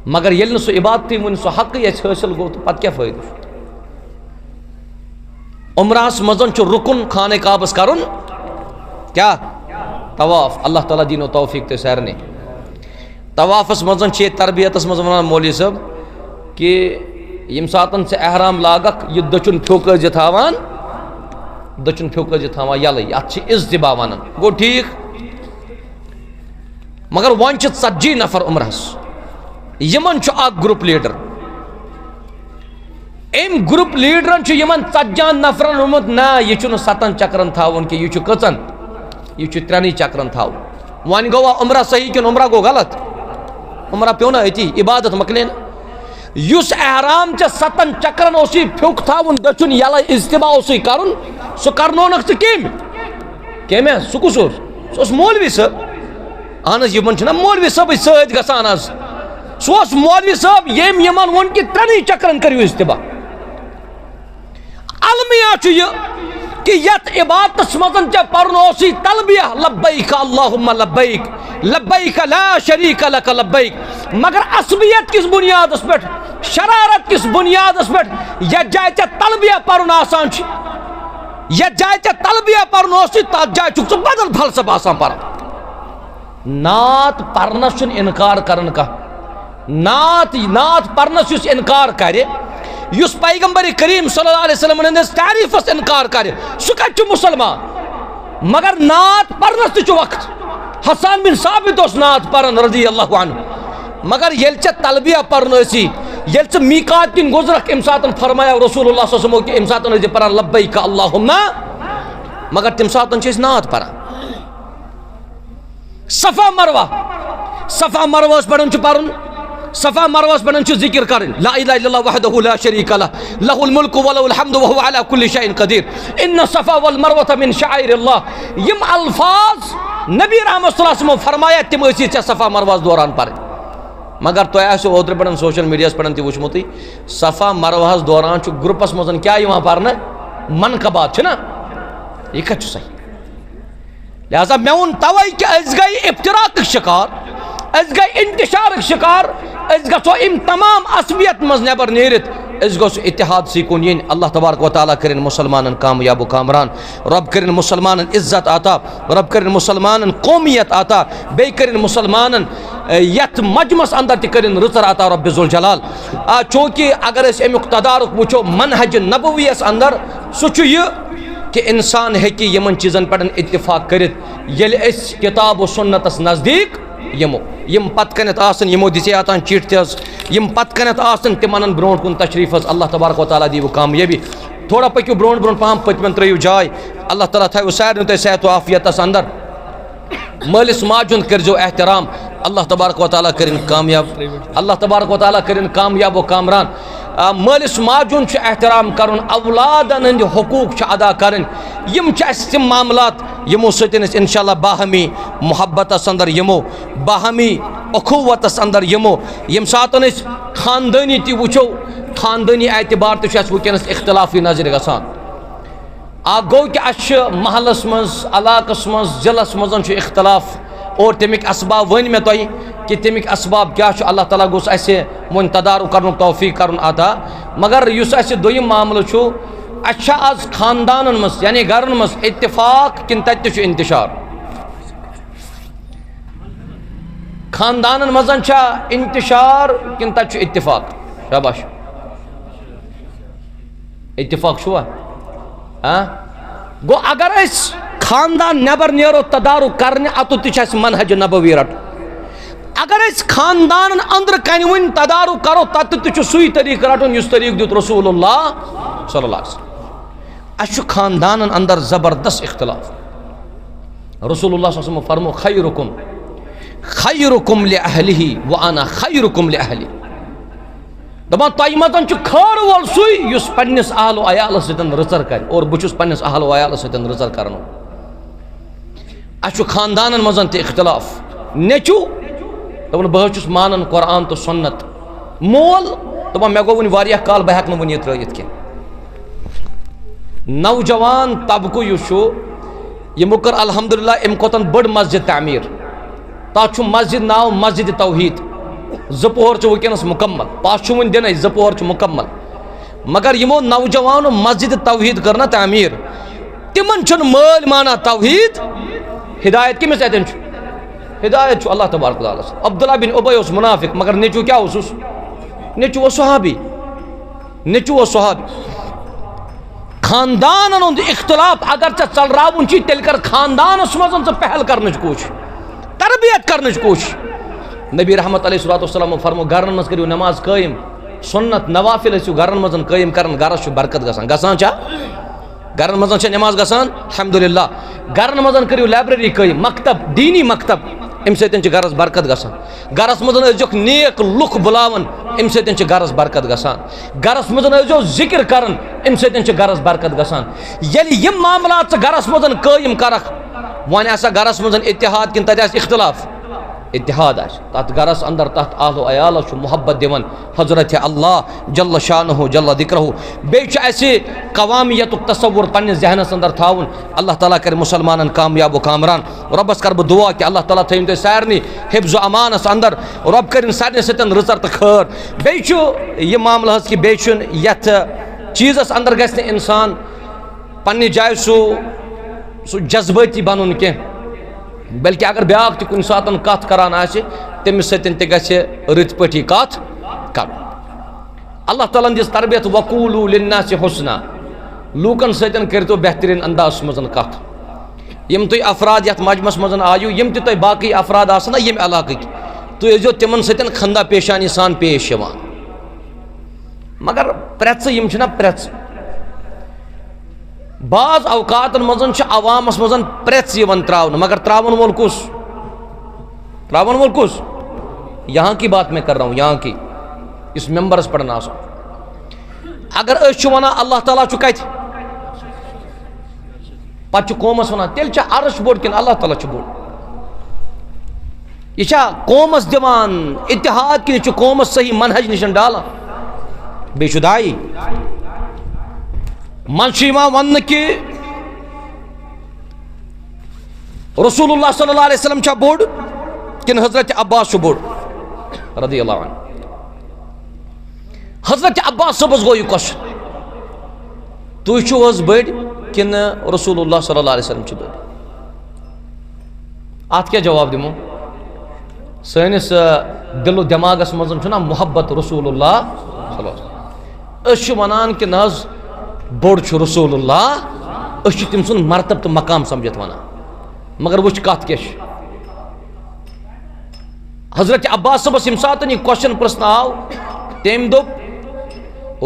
مگر ییٚلہِ نہٕ سُہ عبادتٕے وُنہِ سُہ حقٕے اَسہِ حٲصِل گوٚو، تہٕ پتہٕ کیٛاہ فٲیدٕ چھُ؟ عمرہس منٛز چھُ رُکُن خانہ کعبس کرُن کیٛاہ؟ طواف۔ اللہ تعالیٰ دِنو توفیٖق تۄہہِ سارنٕے۔ طوافس منٛز چھِ ییٚتہِ تربیتس منٛز ونان مولوی صٲب کہِ ییٚمہِ ساتن ژٕ احرام لاگکھ، یہِ دٔچھُن پھیوٚک ٲسۍ زِ تھاوان، دٔچھُن پھیوٚک ٲسۍ زِ تھاوان یَلہٕ، اتھ چھِ اضطباع ونان۔ گوٚو ٹھیٖک؟ مگر وۄنۍ چھِ ژتجی نفر عمرہس، یِمن چھُ اکھ گروپ لیڈر۔ أمۍ گروپ لیڈرن چھُ یِمن ژتجی ہن نفرن ووٚنمُت، "نہ، یہِ چھُنہٕ ستن چکرن تھاوُن کینٛہہ، یہِ چھُ کٔژن؟ یہِ چھُ ترٛٮ۪نٕے چکرن تھاوُن۔" وۄنۍ گوٚوا عمرہ صحیح کِنہٕ عمرہ گوٚو غلط؟ عمرہ پیوٚو نہ أتی، عبادت مۄکلے نہ۔ یُس احرام ژےٚ ستن چکرن اوسُے پھیوٚک تھاوُن، دٔچھُن یلے اضطباع اوسُے کرُن، سُہ کرنونکھ ژٕ کٔمۍ؟ کٔمۍ حظ؟ سُہ کُس اوس؟ سُہ اوس مولوی صٲب۔ اہن حظ، یِمن چھِنہ مولوی صٲبٕے سۭتۍ گژھان حظ۔ سُہ اوس مولوی صٲب، ییٚمۍ یِمن ووٚن کہِ ترٛٮ۪نٕے چکرن کٔرِو اضطباع۔ المیہ چھُ یہِ کہِ یتھ عبادتس منٛز ژےٚ پرُن اوسُے تلبیہ، لبیک اللہم لبیک، لبیک لا شریک لک لبیک، مگر عصبیت کِس بنیادس پٮ۪ٹھ، شرارت کِس بنیادس پٮ۪ٹھ یتھ جایہِ ژےٚ تلبیہ پرُن آسان چھُ، یتھ جایہِ ژےٚ تلبیہ پرُن اوسُے، تتھ جایہِ چھُکھ ژٕ بدل فلسفہٕ آسان پران۔ نعت پرنس چھُنہٕ انکار کران کانٛہہ۔ نعت، نعت پرنس یُس انکار کرِ، یُس پیغمبر کریم صلی اللہ علیہ وسلم ہٕنٛدِس تعریفس انکار کرِ، سُہ کتہِ چھُ مسلمان؟ مگر نعت پرنس تہِ چھُ وقت۔ حسان بن ثابت اوس نعت پران رضی اللہ عنہ۔ مگر ییٚلہِ ژےٚ تلبیہ پرُن ٲسی، ییٚلہِ ژٕ میقات کِنۍ گُزرکھ، امہِ ساتن فرمایو رسول اللہ صلی اللہ علیہ وسلمو کہِ امہِ ساتن ٲسۍ زِ پران لبیک اللہم، مگر تمہِ ساتن چھِ أسۍ نعت پران۔ صفا مروہ، صفا مروہس پٮ۪ٹھ چھُ پرُن، صفا مروہس پٮ۪ٹھ چھُ ذکر کرٕنۍ، لا الہ الا اللہ وحدہ لا شریک لہ، لہ الملک ولہ الحمد وہو علی کل شیء قدیر، ان الصفا والمروۃ من شعائر اللہ۔ یِم الفاظ نبی رحمت صلی اللہ علیہ وسلم فرمایا، تِم ٲسی ژےٚ صفا مروہس دوران پرٕنۍ۔ مگر تۄہہِ آسیو اوترٕ پٮ۪ٹھ سوشل میڈیاہس پٮ۪ٹھ تہِ وٕچھمُتٕے، صفا مروہس دوران چھُ گروپس منٛز کیٛاہ یِوان پرنہٕ؟ منقبات چھِنہ؟ یہِ کتہِ چھُ صحیح؟ لہذا مےٚ ووٚن توے کہِ أسۍ گٔے افتراقٕکۍ شکار، أسۍ گٔے انتشارٕکۍ شکار، أسۍ گژھو امہِ تمام عصبیت منٛز نٮ۪بر نیٖرِتھ۔ أسۍ گوٚژھ اتحادسٕے کُن یِنۍ۔ اللہ تبارک و تعالیٰ کٔرِنۍ مُسلمانن کامیاب و کامران۔ رۄب کٔرِنۍ مُسلمانن عزت عطا۔ رۄب کٔرِنۍ مُسلمانن قومیت عطا۔ بیٚیہِ کٔرِنۍ مُسلمانن، اے، یتھ مجمس اندر تہِ کٔرِنۍ رٕژر عطا رۄب ذوالجلال۔ آ، چونکہ اگر أسۍ امیُک تدارک وٕچھو منہج نبویس اندر، سُہ چھُ یہِ کہِ انسان ہیٚکہِ یِمن چیٖزن پٮ۪ٹھ اتفاق کٔرِتھ، ییٚلہِ أسۍ کتاب و سنتس نزدیٖک یِمو۔ یِم پتہٕ کنٮ۪تھ آسن، یِمو دِژے اتان چِٹھۍ تہِ حظ، یِم پتہٕ کنٮ۪تھ آسن، تِم انن برونٛٹھ کُن تشریٖف حظ۔ اللہ تبارک و تعالیٰ دِیِو کامیٲبی۔ تھوڑا پٔکِو برونٛٹھ برونٛٹھ پہم، پٔتمٮ۪ن ترٲیِو جاے۔ اللہ تعالیٰ تھٲیِو سارنٕے تۄہہِ صحت و عافیتس اندر۔ مٲلِس ماجہِ ہُنٛد کٔرۍزیو احترام۔ اللہ تبارک و تعالیٰ کٔرِن کامیاب۔ اللہ تبارک و تعالیٰ کٔرِن کامیاب و کامران۔ آ، مٲلِس ماجہِ ہُنٛد چھُ احترام کرُن، اولادن ہٕنٛدۍ حقوٗق چھِ ادا کرٕنۍ۔ یِم چھِ اَسہِ تِم معاملات، یِمو سۭتۍ أسۍ انشاءاللہ باہمی محبتس اندر یِمو، باہمی اخوتس اندر یِمو۔ ییٚمہِ ساتہٕ أسۍ خاندٲنی تہِ وٕچھو، خاندٲنی اعتبار تہِ چھُ اَسہِ وٕنکیٚنس اختلافٕے نظرِ گژھان۔ اکھ گوٚو کہِ اَسہِ چھِ محلس منٛز، علاقس منٛز، ضلعس منٛز چھُ اختلاف، اور تَمِکۍ اسباب ؤنۍ مےٚ تۄہہِ کہِ تَمِکۍ اسباب کیٛاہ چھُ۔ اللہ تعالیٰ گوٚژھ اَسہِ وۄنۍ تدارُک کرنُک توفیٖق کرُن عطا۔ مگر یُس اَسہِ دوٚیِم معاملہٕ چھُ، اَسہِ چھا آز خاندانن منٛز، یعنی گرن منٛز اتفاق کِنہٕ تَتہِ تہِ چھُ انتشار؟ خاندانن منٛز چھا انتشار کِنہٕ تَتہِ چھُ اتفاق؟ شاباش۔ اتفاق چھُوا؟ ہاں؟ گوٚو اگر أسۍ خاندان نٮ۪بر نیرو تدارُک کرنہِ، اَتُتھ تہِ چھُ اَسہِ منہج نبوی رَٹُن۔ اگر أسۍ خاندانن أنٛدرٕ کنہِ وٕنۍ تدارُک کرو، تَتہِ تہِ چھُ سُے طریٖقہٕ رَٹُن، یُس طریٖقہٕ دیُت رسول اللہ صلی اللہ علیہ وسلم۔ اَسہِ چھُ خاندانن اندر زبردست اختلاف۔ رسول اللہ صلی اللہ علیہ وسلم فرمو، خیرکم خیرکم لأہلہ وأنا خیرکم لأہلی۔ دپان، تۄہہِ منٛز چھُ خٲر وول سُے یُس پننِس اہل و عیالس سۭتۍ رٕژر کرِ، اور بہٕ چھُس پننِس اہل و عیالس سۭتۍ رٕژر کران۔ اَسہِ چھُ خاندانن منٛز تہِ اختلاف۔ نیٚچو، دپان، بہٕ حظ چھُس مانان قرآن تہٕ سنت۔ مول، دپان، مےٚ گوٚو وُنہِ واریاہ کال، بہٕ ہٮ۪کہٕ نہٕ وُنہِ یہِ ترٲوِتھ کینٛہہ۔ نوجوان طبقہٕ یُس چھُ، یِمو کٔر الحمدللہ اَمہِ کھۄتہٕ بٔڑ مسجد تعمیٖر۔ تَتھ چھُ مسجد ناو مسجد توحید۔ زٕ پوہر چھِ وٕنکیٚنَس مُکمل، پَش چھُ وُنہِ دِنَے، زٕ پوہر چھِ مُکمل۔ مگر یِمو نوجوانو مسجد توحید کٔر نہ تعمیٖر، تِمن چھُنہٕ مٲلۍ مانان توحید۔ ہدایت کٔمِس اَتٮ۪ن چھُ؟ ہدایت چھُ اللہ تبارک و تعالیٰ ہس۔ عبداللہ بن ابی اوس منافق، مگر نیٚچو کیٛاہ اوسُس؟ نیٚچو اوس صحابی۔ نیٚچو اوس صحابی۔ خاندانن ہُنٛد اختلاف اگر ژےٚ ژلراوُن چھُے، تیٚلہِ کر خاندانس منٛز ژٕ پہل کرنٕچ کوٗشش، تربیت کرنٕچ کوٗشش۔ نبی رحمت علیہ الصلوۃ والسلام فرمو، گرن منٛز کٔرِو نماز قٲیِم، سنت نوافل ٲسِو گرن منٛز قٲیِم کران، گرس چھُ برکت گژھان۔ گژھان چھا؟ گرن منٛز چھےٚ نماز گژھان؟ الحمدللہ۔ گرن منٛز کٔرِو لائبریری قٲیِم، مکتب، دینی مکتب، اَمہِ سۭتۍ چھِ گرس برکت گژھان۔ گرس منٛز ٲسۍزیوکھ نیک لُکھ بُلاوان، اَمہِ سۭتۍ چھِ گرس برکت گژھان۔ گرس منٛز ٲسۍزیو ذکر کران، اَمہِ سۭتۍ چھِ گرس برکت گژھان۔ ییٚلہِ یِم معاملات ژٕ گرس منٛز قٲیِم کرکھ، وۄنۍ آسا گرس منٛز اتحاد کِنہٕ تتہِ آسہِ اختلاف؟ اتحاد آسہِ۔ تتھ گرس اندر، تتھ اہل و عیالس چھُ محبت دِوان حضرت اللہ جل شانہ جل ذکرہ۔ بیٚیہِ چھُ اَسہِ قوامیتُک تصور پننِس ذہنس اندر تھاوُن۔ اللہ تعالیٰ کرِ مسلمانن کامیاب و کامران۔ رۄبس کرٕ بہٕ دعا کہِ اللہ تعالیٰ تھٲیِن تُہۍ سارنٕے حفظ و امانس اندر۔ رۄب کٔرِن سارنٕے سۭتۍ رٕژر تہٕ خٲر۔ بیٚیہِ چھُ یہِ معاملہٕ حظ کہِ بیٚیہِ چھُنہٕ یتھ چیٖزس اندر گژھِ نہٕ انسان پننہِ جایہِ سُہ، سُہ جذبٲتی بنُن کینٛہہ، بلکہِ اگر بیٛاکھ تہِ کُنہِ ساتن کتھ کران آسہِ، تٔمِس سۭتۍ تہِ گژھِ رٕتۍ پٲٹھی کتھ کرُن۔ اللہ تعالیٰ ہن دِژ تربیت، وقولوا للناس حسنا، لوٗکن سۭتۍ کٔرۍتو بہتریٖن اندازس منٛز کتھ۔ یِم تُہۍ افراد یتھ مجمس منٛز آیِو، یِم تہِ تۄہہِ باقٕے افراد آسن نا ییٚمہِ علاقٕکۍ، تُہۍ ٲسۍزیو تِمن سۭتۍ خندہ پیشانی سان پیش یِوان۔ مگر پرٛٮ۪ژٕ، یِم چھِنہ پرٛٮ۪ژٕ۔ بعض اوقاتن منٛز چھِ عوامس منٛز پرٛٮ۪ژ یِوان تراونہٕ، مگر تراون وول کُس؟ تراون وول کُس؟ یہاں کی بات میں کر رہا ہوں، یہاں کی، یُس ممبرس پٮ۪ٹھ آسان۔ اگر أسۍ چھِ ونان اللہ تعالیٰ چھُ کتہِ، پتہٕ چھُ قومس ونان، تیٚلہِ چھا عرش بوٚڑ کِنہٕ اللہ تعالیٰ چھُ بوٚڑ؟ یہِ چھا قومس دِوان اتحاد کِنہٕ یہِ چھُ قومس صحیح منہج نِش ڈالان؟ بیٚیہِ چھُ داعی۔ منٛز چھُ یِوان وننہٕ کہِ رسول اللہ صلی اللہ علیہ وسلم چھا بوٚڑ کِنہٕ حضرت عباس چھُ بوٚڑ؟ رضی اللہ عنہ۔ حضرت عباس صٲبس گوٚو یہِ کوسچن، تُہۍ چھِو حظ بٔڑۍ کِنہٕ رسول اللہ صلی اللہ علیہ وسلم چھِ بٔڑۍ؟ اتھ کیٛاہ جواب دِمو؟ سٲنِس، آ، دِل و دٮ۪ماغس منٛز چھُنہ محبت رسول اللہ صلی اللہ علیہ وسلم۔ أسۍ چھِ ونان کہِ نہ حظ، بوٚڑ چھُ رسول اللہ، أسۍ چھِ تٔمۍ سُنٛد مرتب تہٕ مقام سمجھتھ ونان۔ مگر وٕچھ کتھ کیٛاہ چھِ۔ حضرت عباس صٲبس ییٚمہِ ساتہٕ یہِ کوسچن پرژھنہٕ آو، تٔمۍ دوٚپ،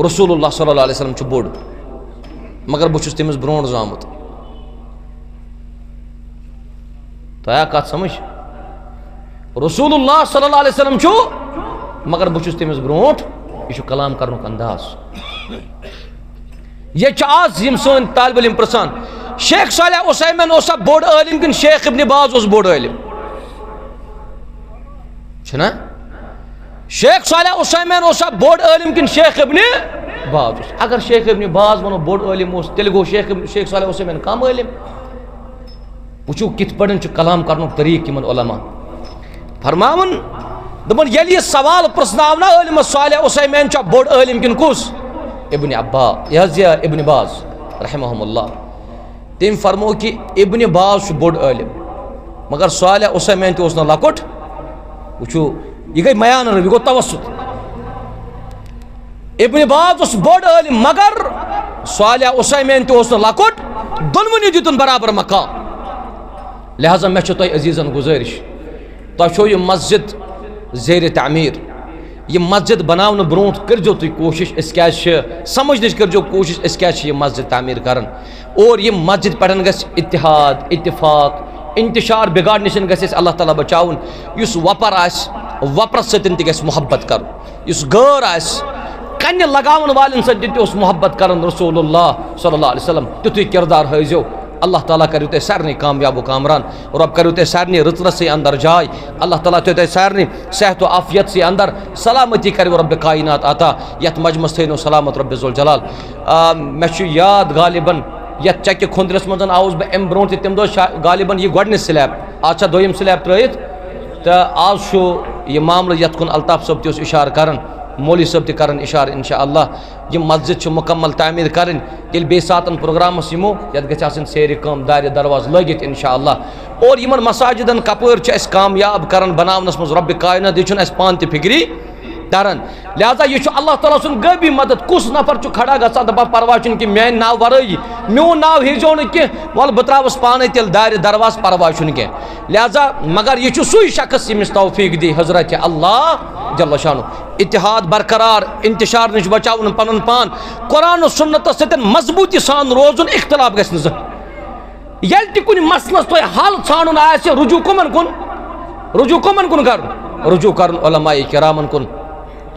رسول اللہ صلی اللہ علیہ وسلم چھُ بوٚڑ، مگر بہٕ چھُس تٔمِس برونٛٹھ زامُت۔ تۄہہِ آ کتھ سمجھ؟ رسول اللہ صلی اللہ علیہ وسلم چھُ، مگر بہٕ چھُس تٔمِس برونٛٹھ۔ یہِ چھُ کلام کرنُک انداز۔ ییٚتہِ چھِ آز یِم سٲنۍ طالب علم پرژھان، شیخ صالح عثیمین اوسا بوٚڑ عٲلِم کِنہٕ شیخ ابن باز اوس بوٚڑ عٲلِم؟ چھُنہ؟ شیخ صالح عثیمین اوسا بوٚڑ عٲلِم کِنہٕ شیخ ابن باز اوس؟ اگر شیخ ابن باز ونو بوٚڑ عٲلِم اوس، تیٚلہِ گوٚو شیخ ابن، شیخ صالح عثیمین کم عٲلِم۔ وٕچھِو کِتھ پٲٹھۍ چھُ کلام کرنُک طریٖقہٕ یِمن علماء۔ فرماوُن، دوٚپُن، ییٚلہِ یہِ سوال پرژھناونہٕ عٲلِمس صالح عثیمین چھا بوٚڑ عٲلِم کِنہٕ کُس؟ ابن عبا-، یہِ حظ یہِ ابن باز رحمہم اللہ۔ تٔمۍ فرموو کہِ ابن باز چھُ بوٚڑ عٲلِم، مگر صالح عثیمین تہِ اوس نہٕ لۄکُٹ۔ وٕچھِو، یہِ گٔے میانہٕ رٔوۍ، یہِ گوٚو توسط۔ ابن باز اوس بوٚڑ عٲلِم، مگر صالح عثیمین تہِ اوس نہٕ لۄکُٹ، دۄنوٕنی دیُتُن برابر مقام۔ لہذا مےٚ چھُ تۄہہِ عزیزن گُزٲرِش، تۄہہِ چھو یہِ مسجد زیر تعمیٖر، یہِ مسجد بناونہٕ برونٛٹھ کٔرۍزیو تُہۍ کوٗشِش، أسۍ کیٛازِ چھِ سمجھنٕچ، کٔرۍزیو کوٗشِش أسۍ کیٛازِ چھِ یہِ مسجد تعمیٖر کران، اور یہِ مسجد پٮ۪ٹھ گژھِ اتحاد، اتفاق، انتشار، بگاڑ نِش گژھِ اَسہِ اللہ تعالیٰ بچاوُن۔ یُس وۄپر آسہِ، وۄپرس سۭتۍ تہِ گژھِ محبت کرُن۔ یُس غٲر آسہِ، کنہِ لگاون والٮ۪ن سۭتۍ تہِ اوس محبت کران رسول اللہ صلی اللہ علیہ وسلم۔ تیُتھُے کردار ہٲیزیو۔ اللہ تعالیٰ کریو تۄہہِ سارنٕے کامیاب و کامران۔ رۄب کریو تۄہہِ سارنٕے رٕژ رٕژٕے اندر جاے۔ اللہ تعالیٰ تھٲیو تۄہہِ سارنٕے صحت و عافیت سٕے اندر۔ سلامتی کریو رۄب کائنات عطا۔ یتھ مجمس تھٲینو سلامت رۄب ذوالجلال۔ آ، مےٚ چھُ یاد غالباً یتھ چکہِ کھوندرس منٛز آوُس بہٕ امہِ برونٛٹھ تہِ۔ تمہِ دۄہ چھا غالباً یہِ گۄڈٕنِچ سلیب۔ آز چھا دوٚیِم سلیب ترٲیِتھ؟ تہٕ آز چھُ یہِ معاملہٕ یتھ کُن الطاف صٲب تہِ اوس اشارٕ کران، مولوی صٲب تہِ کران اشارٕ، انشاءاللہ۔ یہِ مسجد چھِ مکمل تعمیٖر کرٕنۍ۔ ییٚلہِ بیٚیہِ ساتن پروگرامس یِمو، یتھ گژھِ آسٕنۍ سیرِ کٲم، دارِ دروازٕ لٲگِتھ، انشاءاللہ۔ اور یِمن مساجدن کپٲرۍ چھِ اَسہِ کامیاب کران بناونس منٛز رۄبِ کائنات، یہِ چھُنہٕ اَسہِ پانہٕ تہِ فکری تران۔ لہذا یہِ چھُ اللہ تعالیٰ سُنٛد غٲبی مدد۔ کُس نفر چھُ کھڑا گژھان دپان، پرواے چھُنہٕ کینٛہہ، میانہِ ناوٕ ورٲیی، میون ناو ہیٚزیو نہٕ کینٛہہ، وَلہٕ بہٕ ترٛاوَس پانے تیٚلہِ دارِ دروازٕ، پرواے چھُنہٕ کینٛہہ۔ لہذا مگر یہِ چھُ سُے شخص ییٚمِس توفیق دی حضرت اللہ جل شانہ۔ اتحاد برقرار، انتشار نِش بچاوُن پنُن پان، قرآن و سنتس سۭتۍ مضبوٗطی سان روزُن، اختلاف گژھِ نہٕ زانٛہہ۔ ییٚلہِ تہِ کُنہِ مسلس تۄہہِ حل ژھانڈُن آسہِ، رجوع کمن کُن؟ رجوع کمن کُن کرُن؟ رجوع کرُن علماء کرامن کُن۔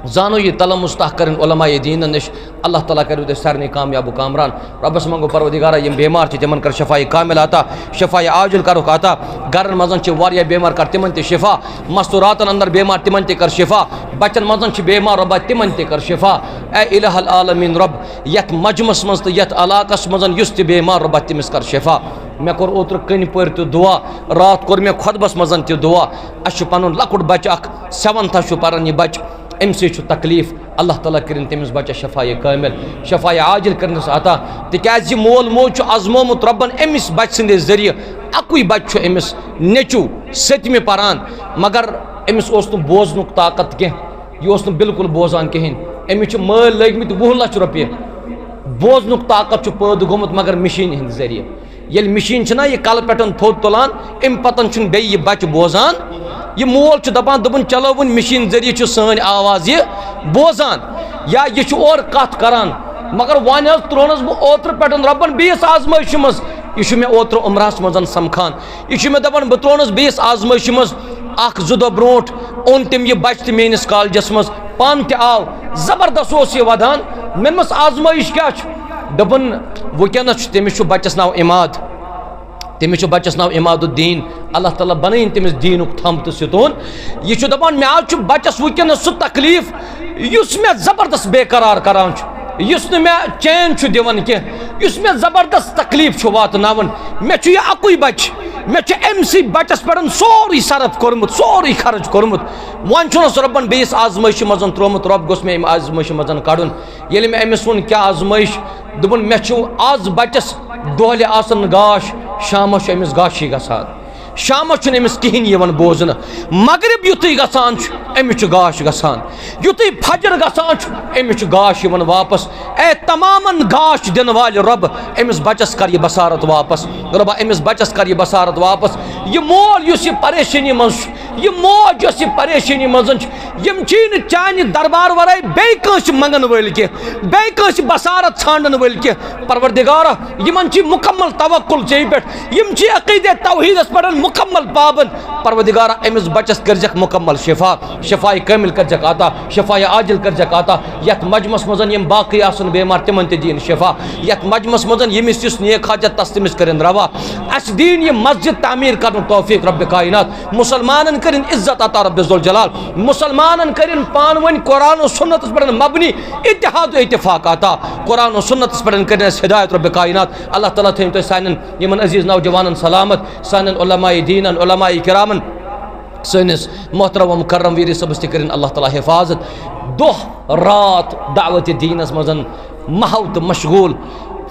زانو یہِ تلمس تحقیق کرٕنۍ علماء دیٖنن نِش۔ اللہ تعالیٰ کریو تۄہہِ سارنٕے کامیاب و کامران۔ رۄبس منٛگو پروردگارا، یِم بیمار چھِ تِمن کر شفاء کامل عطا، شفاء عاجل کرُکھ عطا۔ گرن منٛز چھِ واریاہ بیمار، کر تِمن تہِ شفا۔ مستوراتن اندر بیمار، تِمن تہِ کر شفا۔ بچن منٛز چھِ بیمار، رۄبا تِمن تہِ کر شفا۔ اے الہ العالمین رۄب، یتھ مجمس منٛز تہٕ یتھ علاقس منٛز یُس تہِ بیمار، رۄبا تٔمِس کر شفا۔ مےٚ کوٚر اوترٕ کنہِ پورِ تہِ دعا، راتھ کوٚر مےٚ خطبس منٛز تہِ دعا۔ اسہِ چھُ پنُن لۄکُٹ بچہٕ اکھ، سیونتھس چھُ پران یہِ بچہٕ، أمۍ سۭتۍ چھُ تکلیف۔ اللہ تعالیٰ کٔرِن تٔمِس بچس شفایہِ کامل، شفایہِ عاجل کٔرنس عطا۔ تِکیازِ یہِ مول موج چھُ آزمومُت رۄبن أمِس بچہٕ سٕنٛدِ ذٔریعہٕ۔ اکُے بچہٕ چھُ أمِس، نیٚچو، سٔتمہِ پران، مگر أمِس اوس نہٕ بوزنُک طاقت کینٛہہ۔ یہِ اوس نہٕ بالکل بوزان کِہیٖنۍ۔ أمِس چھِ مٲلۍ لٲگمٕتۍ وُہ لچھ رۄپیہِ۔ بوزنُک طاقت چھُ پٲدٕ گوٚمُت مگر مِشیٖنہِ ہِنٛدِ ذٔریعہٕ۔ ییٚلہِ مِشیٖن چھِنہ یہِ کلہٕ پٮ۪ٹھ تھوٚد تُلان، اَمہِ پَتہٕ چھُنہٕ بیٚیہِ یہِ بَچہٕ بوزان۔ یہِ مول چھُ دَپان، دوٚپُن، چلو وۄنۍ مِشیٖن ذٔریعہٕ چھُ سٲنۍ آواز یہِ بوزان یا یہِ چھُ اورٕ کَتھ کَران۔ مگر وۄنۍ حظ ترٛوونَس بہٕ اوترٕ پٮ۪ٹھ رۄبَن بیٚیِس آزمٲیشہِ منٛز۔ یہِ چھُ مےٚ اوترٕ عمرہَس منٛز سَمکھان۔ یہِ چھُ مےٚ دَپان، بہٕ ترٛوونَس بیٚیِس آزمٲیشہِ منٛز۔ اَکھ زٕ دۄہ برونٛٹھ اوٚن تٔمۍ یہِ بَچہٕ تہِ میٛٲنِس کالجَس منٛز، پانہٕ تہِ آو۔ زبردست اوس یہِ وَدان۔ مےٚ دوٚپمَس، آزمٲیِش کیٛاہ چھُ؟ دوٚپُن، وٕنکیٚنَس چھُ، تٔمِس چھُ بَچَس ناو عماد۔ تٔمِس چھُ بَچَس ناو عماد الدین۔ اللہ تعالیٰ بَنٲیِن تٔمِس دیٖنُک تھَم تہٕ ستوٗن۔ یہِ چھُ دَپان، مےٚ حظ چھُ بَچَس وٕنکیٚنَس سُہ تکلیٖف، یُس مےٚ زبردست بے قرار کَران چھُ، یُس نہٕ مےٚ چین چھُ دِوان کینٛہہ، یُس مےٚ زبردست تکلیٖف چھُ واتناوان۔ مےٚ چھُ یہِ اَکُے بَچہٕ، مےٚ چھُ أمۍ سٕے بَچَس پٮ۪ٹھ سورُے صرف کوٚرمُت، سورُے خرٕچ کوٚرمُت۔ وۄنۍ چھُنَس رۄبَن بیٚیِس آزمٲیشہِ منٛز ترٛوومُت، رۄب گوٚژھ مےٚ اَمہِ آزمٲیشہِ منٛز کَڑُن۔ ییٚلہِ مےٚ أمِس ووٚن، کیٛاہ آزمٲیِش؟ دوٚپُن، مےٚ چھُ آز بَچَس دۄہلہِ آسان گاش، شامَس چھُ أمِس گاشٕے گژھان، شامَس چھُنہٕ أمِس کِہیٖنۍ یِوان بوزنہٕ۔ مغرب یُتھُے گژھان چھُ، أمِس چھُ گاش گژھان، یُتھُے فجر گژھان چھُ، أمِس چھُ گاش یِوان واپس۔ اے تمامن گاش دِنہٕ والہِ رۄب، أمِس بَچَس کر یہِ بصارت واپس۔ رۄبا، أمِس بَچَس کر یہِ بصارت واپس۔ یہِ مول یُس یہِ پریشٲنی منٛز چھُ، یہِ موج یۄس یہِ پریشٲنی منٛز چھِ، یِم چھی نہٕ چانہِ دربار ورٲے بیٚیہِ کٲنٛسہِ منٛگن وٲلۍ کینٛہہ، بیٚیہِ کٲنٛسہِ بصارت ژھانڈن وٲلۍ کینٛہہ۔ پروردگارا، یِمن چھی مکمل توکل ژےٚ پٮ۪ٹھ، یِم چھی عقیدے توحیدس پٮ۪ٹھ مکمل پابند۔ پروردگارا، أمِس بَچَس کٔرزٮ۪کھ مکمل شفا، شفاء کامل کٔرزٮ۪کھ عطا، شفاء عاجل کٔرزٮ۪کھ عطا۔ یَتھ مجمس منٛز یِم باقٕے آسن بیمار، تِمن تہِ دِیِن شفا۔ یَتھ مجمس منٛز ییٚمِس یُس نیک حاجت، تَس تٔمِس کٔرِن روا۔ اَسہِ دِیِن یہِ مسجد تعمیٖر کرنُک توفیٖق رۄبِ کائنات۔ مُسلمانن کٔرِن عزت عطا رۄبِ ذوالجلال۔ مُسلمانن کٔرِن پانہٕ ؤنۍ قرآن و سُنتس پٮ۪ٹھ مبنی اتحاد و اتفاق عطا۔ قرآن و سُنتس پٮ۪ٹھ کٔرِن اَسہِ ہدایت رۄبِ کائنات۔ اللہ تعالیٰ تھٲیِن تُہۍ سانٮ۪ن یِمن عزیز نوجوانن سلامت، سانٮ۪ن علماء دیٖنن، علماء کرامن، سٲنِس محترم و مکرم ویٖر صٲبس تہِ کٔرِن اللہ تعالیٰ حفاظت۔ دۄہ رات دعوت دیٖنس منٛز محو تہٕ مشغول۔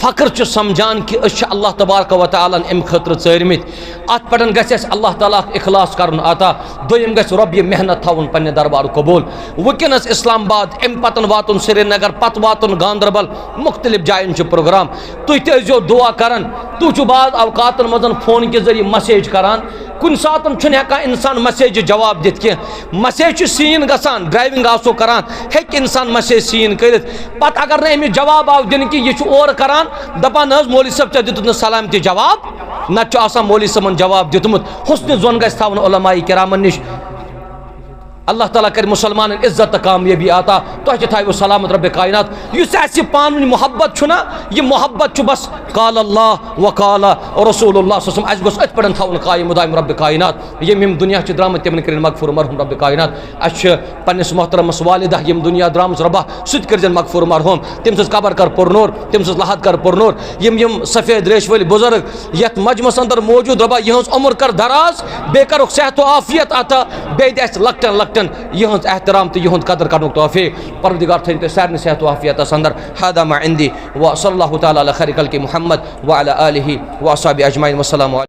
فخر چھُ سمجھان کہِ أسۍ چھِ اللہ تبارک و تعالیٰ ہن امہِ خٲطرٕ ژٲرمٕتۍ۔ اتھ پٮ۪ٹھ گژھِ اَسہِ اللہ تعالیٰ اکھ اخلاص کرُن عطا۔ دوٚیِم گژھِ رۄب یہِ محنت تھاوُن پننہِ دربارُک قبول۔ وٕنکیٚنس اسلام آباد، امہِ پتن واتُن سرینگر، پتہٕ واتُن گاندربل، مختلف جاین چھُ پروگرام۔ تُہۍ تہِ ٲسۍزیو دعا کران۔ تُہۍ چھِو بعض اوقاتن منٛز فون کہِ ذٔریعہٕ مسیج کران۔ کُنہِ ساتن چھُنہٕ ہٮ۪کان انسان مسیجہِ جواب دِتھ کینٛہہ۔ مسیج چھُ سیٖن گژھان، ڈرایونگ آسو کران، ہیٚکہِ انسان مسیج سیٖن کٔرِتھ۔ پتہٕ اگر نہٕ أمِس جواب آو دِنہٕ کینٛہہ، یہِ چھُ اورٕ کران، دپان، "نہ حظ، مولوی صٲب، ژےٚ دیُتُتھ نہٕ سلامتی جواب۔" نتہٕ چھُ آسان مولوی صٲبن جواب دیُتمُت۔ حسنِ ظۄن گژھِ تھاوُن علماء کرامن نِش۔ اللہ تعالیٰ کرِ مُسلمانن عزت تہٕ کامیٲبی عطا۔ تۄہہِ تہِ تھاوِو سلامت رۄبِ کائنات۔ یُس اَسہِ پانہٕ ؤنۍ محبت چھُنہ، یہِ محبت چھُ بس قال اللہ و قال رسول اللہ صلی اللہ علیہ وسلم۔ اَسہِ گوٚژھ أتھۍ پٮ۪ٹھ تھاوُن قائم و دائم رۄبِ کائنات۔ یِم یِم دُنیا چھِ درٛامٕتۍ، تِمن کٔرِن مغفور مرحوم رۄبِ کائنات۔ اَسہِ چھِ پننِس محترمس والدہ یِم دُنیا درٛامٕژ، رۄبا سُہ تہِ کٔرزٮ۪ن مغفور مرحوم۔ تٔمۍ سٕنٛز قبر کر پُرنور، تٔمۍ سٕنٛز لحد کر پُرنور۔ یِم یِم سفید ریش وٲلۍ بُزرگ یتھ مجمس اندر موجود، رۄبا یِہٕنٛز عمر کر دراز، بیٚیہِ کرُکھ صحت و عافیت عطا، بیٚیہِ دِ اَسہِ لۄکٹٮ۪ن لۄکٹٮ۪ن یِہٕنٛز احترام تہٕ یِہُنٛد قدر کرنُک توفیق۔ پروردگار تھٲیِن تُہۍ سارنٕے صحت و عافیتس اندر۔ هذا ما عندي، وصلى الله تعالى على خير خلقه محمد وعلى آله وأصحابه أجمعين۔ والسلام عليكم۔